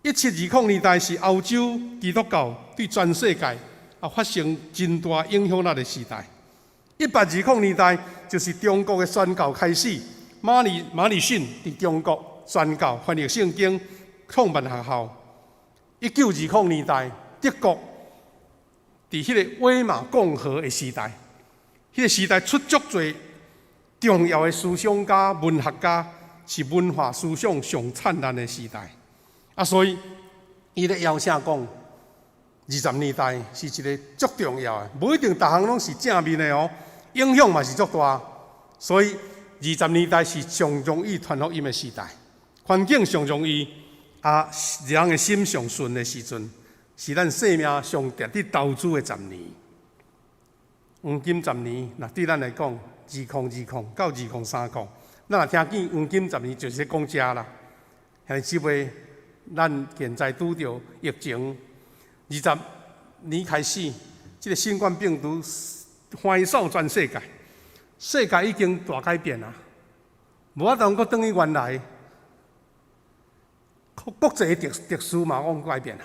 1720年代是歐洲基督教對全世界啊發生真大影響力的時代。1820年代就是中國的宣教開始，馬禮遜佇中國宣教，翻譯聖經，創辦學校。1920年代，德國佇彼个威瑪共和的時代，彼个時代出足濟重要的思想家、文學家，是文化思想上燦爛的時代。啊，所以伊咧邀請講，二十年代是一个足重要的，無一定逐項攏是正面的哦，影響嘛是足大。所以二十年代是上容易傳福音的時代，環境上容易，啊，人的心上順的時陣，是咱生命上值得投資的十年。黃金十年，若對咱來講，2020到2030，咱若聽見黃金十年，就是講這啦。兄弟姊妹，咱現在拄著疫情，二十年開始，這个新冠病毒橫掃全世界，世界已經大改變啊！無法度閣轉去原來，國際的秩序嘛攏改變啊！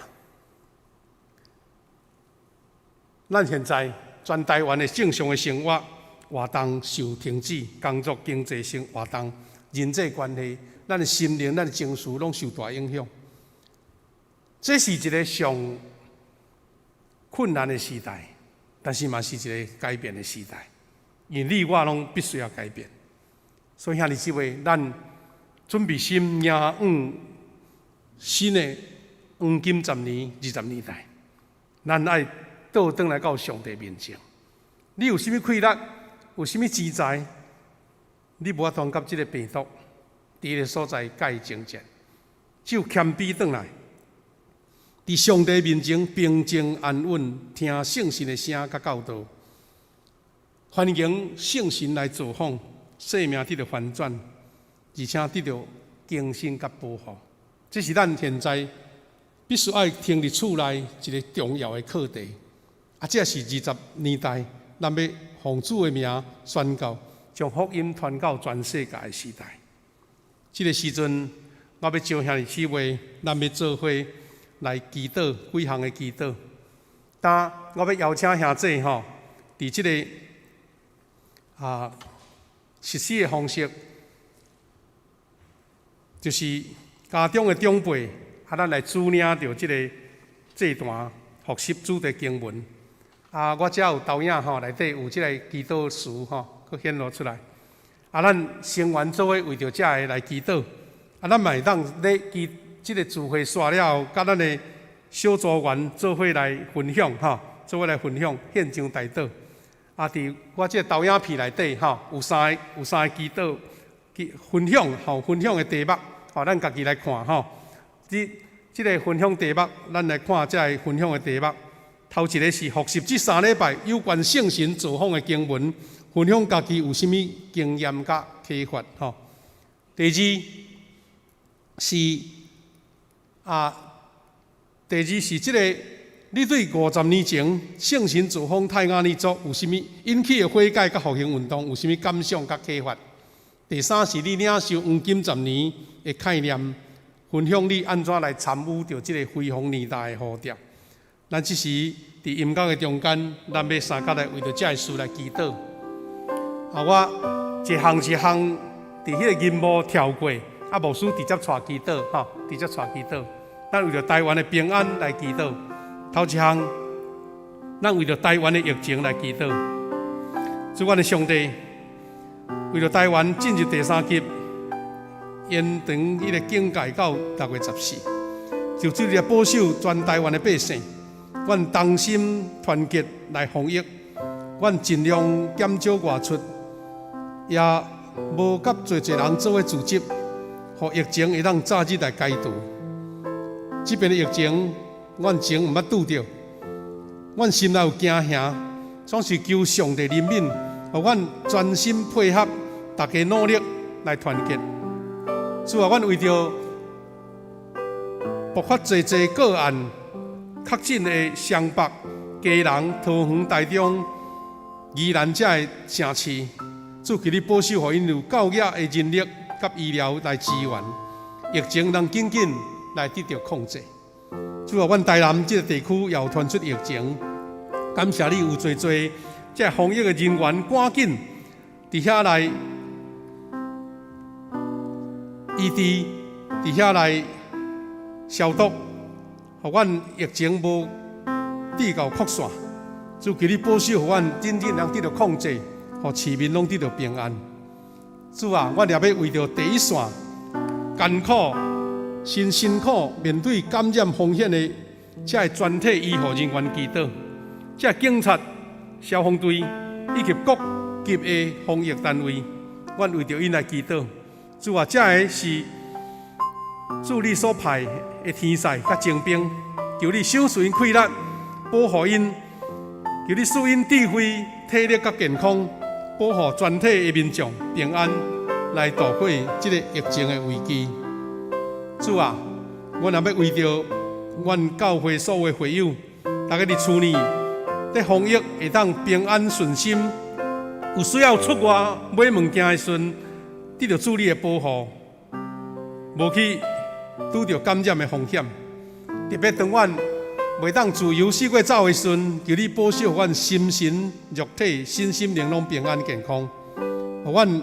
咱現在全台灣的正常的生活活動受停止，工作、經濟性活動、人際關係，咱的心靈、咱的情緒攏受大影響。這是一个上困難的時代，但是嘛是一个改變的時代。因為你我攏必須要改變。所以兄弟姊妹，咱準備心迎向新的黃金十年、二十年代，咱愛倒轉來到上帝面前。你有啥物氣力，有啥物錢財，你無法度佮這个病毒佇彼个所在共伊爭戰，只有謙卑轉來，佇上帝面前平靜安穩，聽聖神的聲佮教導，歡迎聖神來造訪，生命得著翻轉，而且得著更新佮保護。這是咱現在必須愛停佇厝內一个重要的課題。啊，這是二十年代，咱欲奉主的名宣告，將福音傳到全世界的時代。這个時陣，我欲招兄弟姊妹，咱欲做伙來祈禱幾項的祈禱。當我欲邀請兄姊吼，佇這个實施的方式，就是家中的長輩，啊，咱來主領著這个祭壇復習主題經文。啊，我遮有投影吼，內底有這个祈禱詞吼，閣顯露出來。啊，咱成員做伙為著這个來祈禱。啊，咱嘛會當咧祈這个聚會煞了後，佮咱的小組員做伙來分享吼，做伙來分享獻上代禱。啊，佇我這个投影片內底吼，有三个祈禱分享吼，分享的題目，吼，咱家己來看吼。這個分享題目，咱來看這个分享的題目。頭一个是復習這3禮拜有關聖神造訪的經文，分享家己有啥物經驗佮啟發吼。第二是這个，你對50年前聖神造訪泰雅族有啥物引起的悔改佮復興運動有啥物感想佮啟發？第三是你領受黃金十年的概念，分享你按怎來參與著這个輝煌年代的呼召。咱這時佇音樂的中間，咱欲相佮來為著這个事來祈禱。啊，我一項一項佇彼个銀幕跳過，啊，牧師直接帶祈禱，吼，直接帶祈禱。咱為著台灣的平安來祈禱。頭一項，咱為著台灣的疫情來祈禱。主，阮的上帝，為著台灣進入第三級，延長彼个警戒到6月14，求主你來保守全台灣的百姓。阮同心團結來防疫，阮盡量減少外出，也無佮濟濟人做伙聚集，予疫情會當早日來解除。這邊的疫情，阮前毋捌拄著，阮心內有驚嚇，總是求上帝憐憫，予阮專心配合，大家努力來團結。主啊，阮為著爆發濟濟個案確診的雙北、基隆、桃園、台中宜蘭這个城市，主求你保守，予𪜶有夠額的人力佮醫療來支援，疫情能緊緊來得著控制。主啊，阮台南這个地區也有傳出疫情，感謝你有濟濟這防疫的人員趕緊佇遐來醫治，佇遐來消毒，予阮疫情無致到擴散。主求你保守，予阮緊緊能得著控制，予市民攏得著平安。主啊，阮也欲為著第一線艱苦、真辛苦面對感染風險的這个全體醫護人員祈禱，這警察、消防隊以及各級的防疫單位，阮為著𪜶來祈禱。主啊，這个是主你所派的天使佮精兵，求你賞賜𪜶氣力，保護𪜶，求你賜𪜶智慧、體力佮健康，保護全體的民眾平安來度過這个疫情的危機。主啊，阮也欲為著阮教會所有會友，逐家佇厝內佇防疫會當平安順心，有需要出外買物件的時陣，得著主你的保護，無去拄著感染的風險。特別當阮袂當自由四處走的時陣，求你保守阮心神、肉體、身心靈攏平安健康，予阮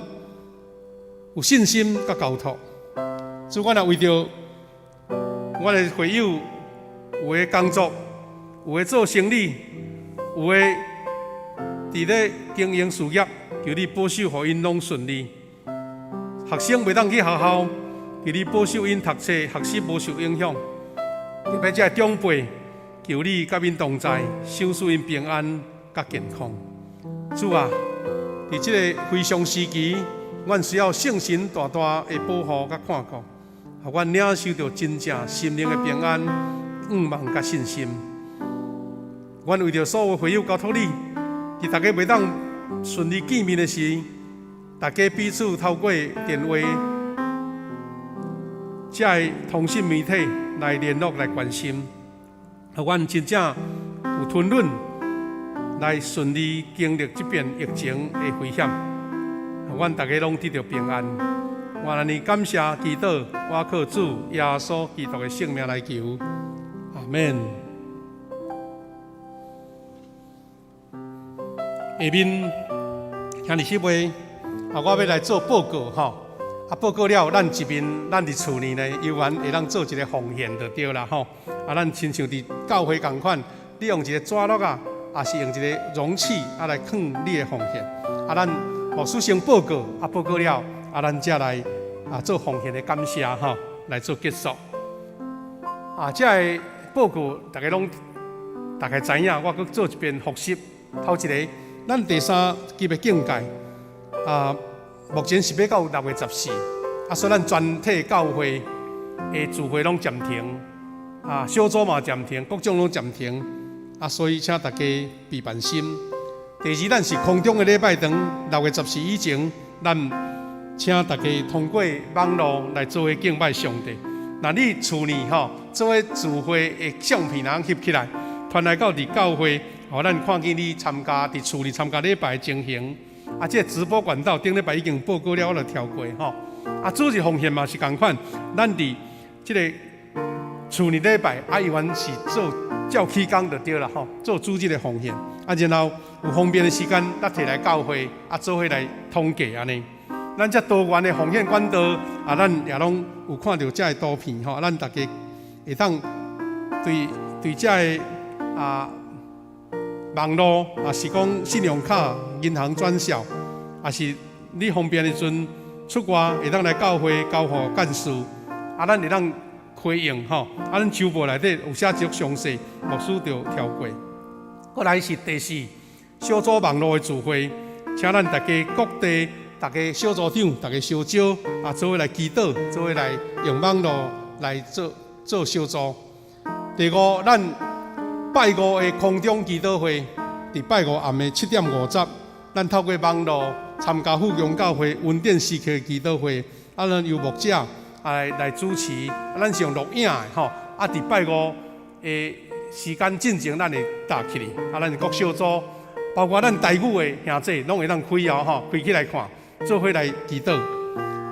有信心佮交託。主，阮也為著阮的會友，有的工作，有的做生理，有的佇咧經營事業，求你保守，予𪜶攏順利。學生袂當去學校，求你保守𪜶讀冊學習無受影響。特別這長輩，求你佮𪜶同在，賞賜𪜶平安佮健康。主啊，佇這个非常時期，阮需要聖神大大的保護佮看顧，予阮領受著真正心靈的平安、盼望佮信心。阮為著所有會友交託你，佇逐家袂當順利見面的時，逐家彼此透過電話、這个通訊媒體來聯絡、來關心，予阮真正有吞忍來順利經歷這遍疫情的危險，予阮逐家攏得著平安。我按呢感謝祈禱，我靠主耶穌基督的聖名來求，阿們。下面兄弟姊妹，啊，我欲來做報告吼。啊，報告了，咱一面咱佇厝內呢，猶原會當做一个奉獻就對啦吼。啊，咱親像佇教會仝款，你用一个紙碌仔，抑是用一个容器啊來囥你的奉獻。啊，咱牧師先報告，啊，報告了，啊，咱才來啊做奉獻的感謝吼，來做結束。啊，這个報告逐家攏大概知影，我閣做一遍複習。頭一个，咱第三級的警戒啊，目前是欲到6月14，啊，所以咱全體教會的聚會攏暫停，啊，小組嘛暫停，各種攏暫停，啊，所以請大家備辦心。第二，咱是空中的禮拜堂，六月十四以前，咱請大家通過網路來做伙敬拜上帝。若你厝內吼做伙聚會的相片，通翕起來，傳來到佇教會，予咱看見你參加佇厝裡參加禮拜的情形。啊，這个直播管道頂禮拜已經報告了，我就跳過吼。啊，主日奉獻嘛是仝款，咱佇這个厝內禮拜，啊，猶原是做照起工就對啦吼，做主日的奉獻。啊，然後有方便的時間，咱提來教會，啊，做伙來統計按呢。咱這多元的奉獻管道，啊，咱也攏有看著這个圖片吼，咱逐家會當對對這个啊網路，抑是講信用卡、銀行轉數，抑是你方便的時陣出外會當來教會交予幹事，啊，咱會當開用吼，啊，咱周報內底有寫足詳細，牧師就跳過。過來是第四小組網路的聚會，請咱逐家各地逐家小組長、逐家小組啊，做伙來祈禱，做伙來用網路來做做小組。第五，咱拜五的空中祈禱會，佇拜五暗的7點50，咱透過網路參加富強教會恩典時刻祈禱會，啊，咱由牧者來來主持，啊，咱是用錄影的吼，啊，佇拜五的時間進前，咱會搭起來，啊，咱各小組包括咱台語的兄弟攏會當開哦吼，開起來看，做伙來祈禱。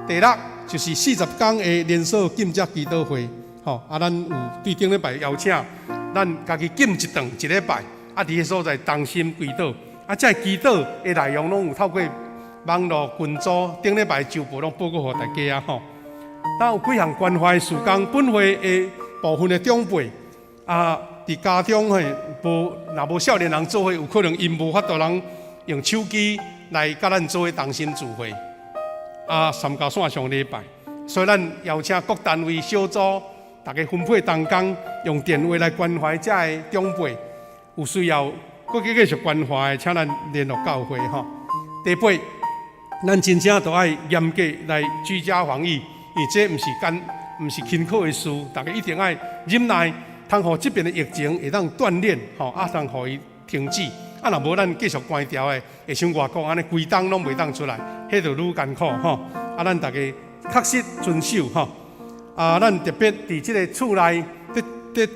第六就是40工的連鎖禁食祈禱會，吼啊，咱有對頂禮拜邀請，咱家己禁一頓一禮拜，啊，佇彼所在同心祈禱，啊，這個祈禱的內容攏有透過網路群組頂禮拜週報攏報告予大家啊吼。咱有幾項關懷事工，本會的部分的長輩啊，佇家中嘿無若無少年人做伙，有可能𪜶無法度通用手機來佮咱做伙同心聚會，啊，參加線上禮拜。所以咱邀請各單位小組，大家分配同工，用電話來關懷遮个長輩，有需要閣繼續關懷，請咱聯絡教會吼。第八，咱真正都愛嚴格來居家防疫，因為這毋是簡，毋是輕巧的事，大家一定愛忍耐，通予這邊的疫情會當鍛鍊，吼，啊，通予伊停止。啊，若無咱繼續關牢的，會像外國按呢，規冬攏袂當出來，彼就愈艱苦吼。啊，咱大家確實遵守吼。啊，咱特別佇這个厝內，佇佇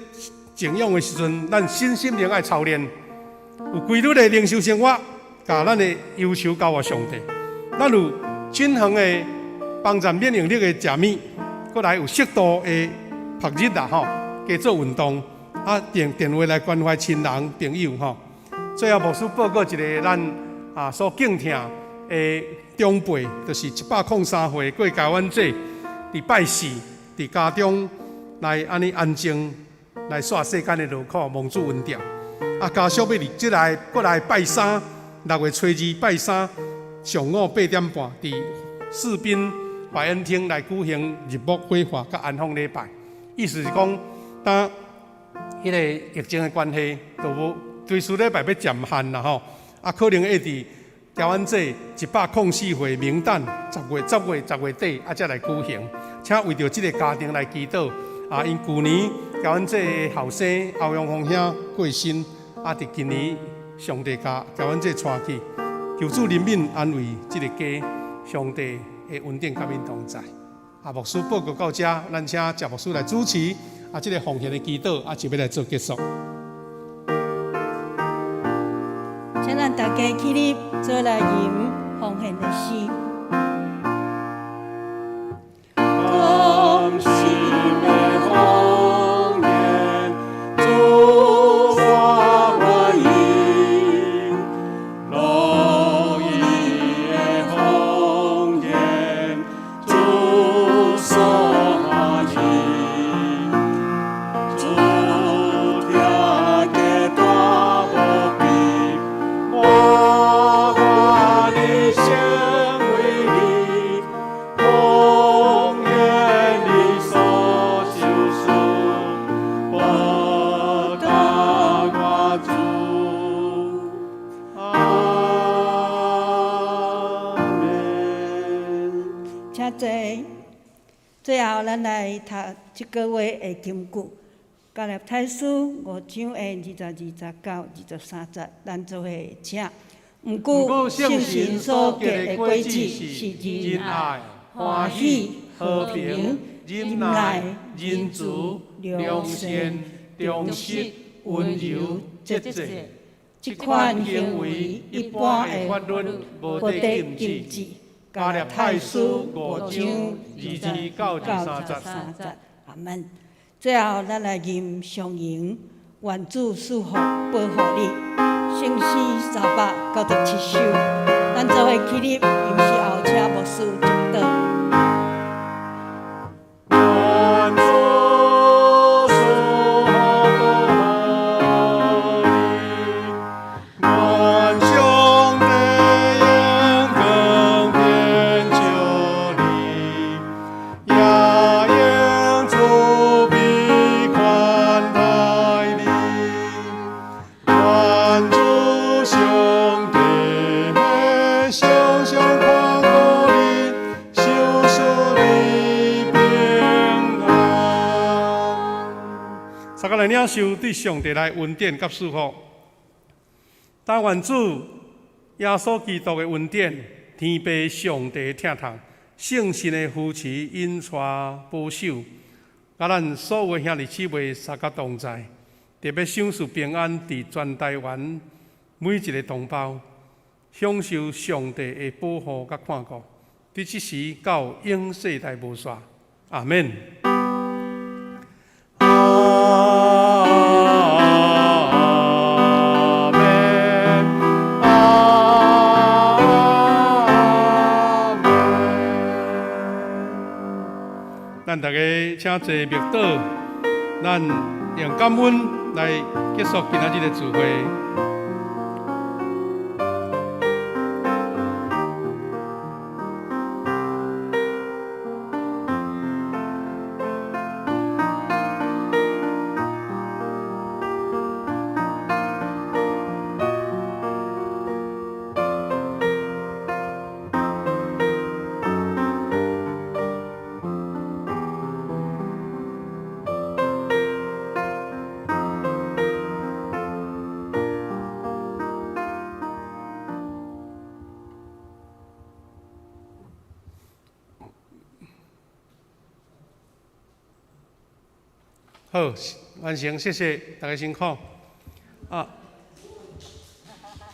靜養的時陣，咱身心靈愛操練，有規律的靈修生活，共咱的憂愁交予上帝。咱有均衡的幫助免疫力的食物，閣來有適度的曝日啦吼，加做運動，啊電電話來關懷親人朋友吼。最後牧師報告一个咱啊所敬疼的長輩，就是103歲郭家婉姐，佇拜四佇家中來按呢安靜來煞世間的勞苦，蒙主恩寵。啊，家屬欲佇這來過來拜三，6月初二拜三上午8點半，佇士兵懷恩廳來舉行入墓火化佮安放禮拜。意思是講，當彼个疫情的關係，都無追思禮拜欲暫限啦吼，啊，可能會佇台灣這104歲冥誕10月10月10月底啊，才來舉行。請為著這个家庭來祈禱。啊，𪜶舊年台灣這的後生歐陽峰兄過身，啊，佇今年上帝共台灣這帶去，求主憐憫安慰這个家，上帝的恩典佮𪜶同在。啊，牧師報告到這，咱請謝牧師來主持，啊，這个奉獻的祈禱，啊，就欲來做結束。請咱大家起立，做來吟奉獻的詩。感心的奉獻，主我願意，樂意的奉獻，主所歡喜，主疼的大無比，我願意成為你，奉獻你所賞賜，報答我主。阿們。請坐。最後，咱來讀這個月的金句，加拉太書5章的22節到23節，咱做伙請。毋過聖神所結的果子是仁愛、歡喜、和平、忍耐、仁慈、良善、忠實、溫柔、節制。這款行為一般的法律無無得得禁禁止。止。加拉太書5章22到23節。 三節，阿門。最後，咱來吟上詠，願主賜福保護你。聖詩397首，咱做伙起立，吟詩後請牧師祝禱。願主賜福保護你，願上帝用光遍照你，也用慈悲寬待你。願主上帝常常看顧你，賞賜你平安。大家來領受對上帝來恩典佮祝福。但願主耶穌基督的恩典，天父上帝的疼痛，聖神的扶持、引帶、保守，佮咱所有兄弟姊妹三甲同在，特別賞賜平安，佇全台灣每一个同胞享受上帝的保護佮看顧，佇這時到永世代無煞。阿們。阿們，阿們。咱大家請坐默禱，咱用感恩來結束今仔日的聚會。好，完成，謝謝大家辛苦。啊。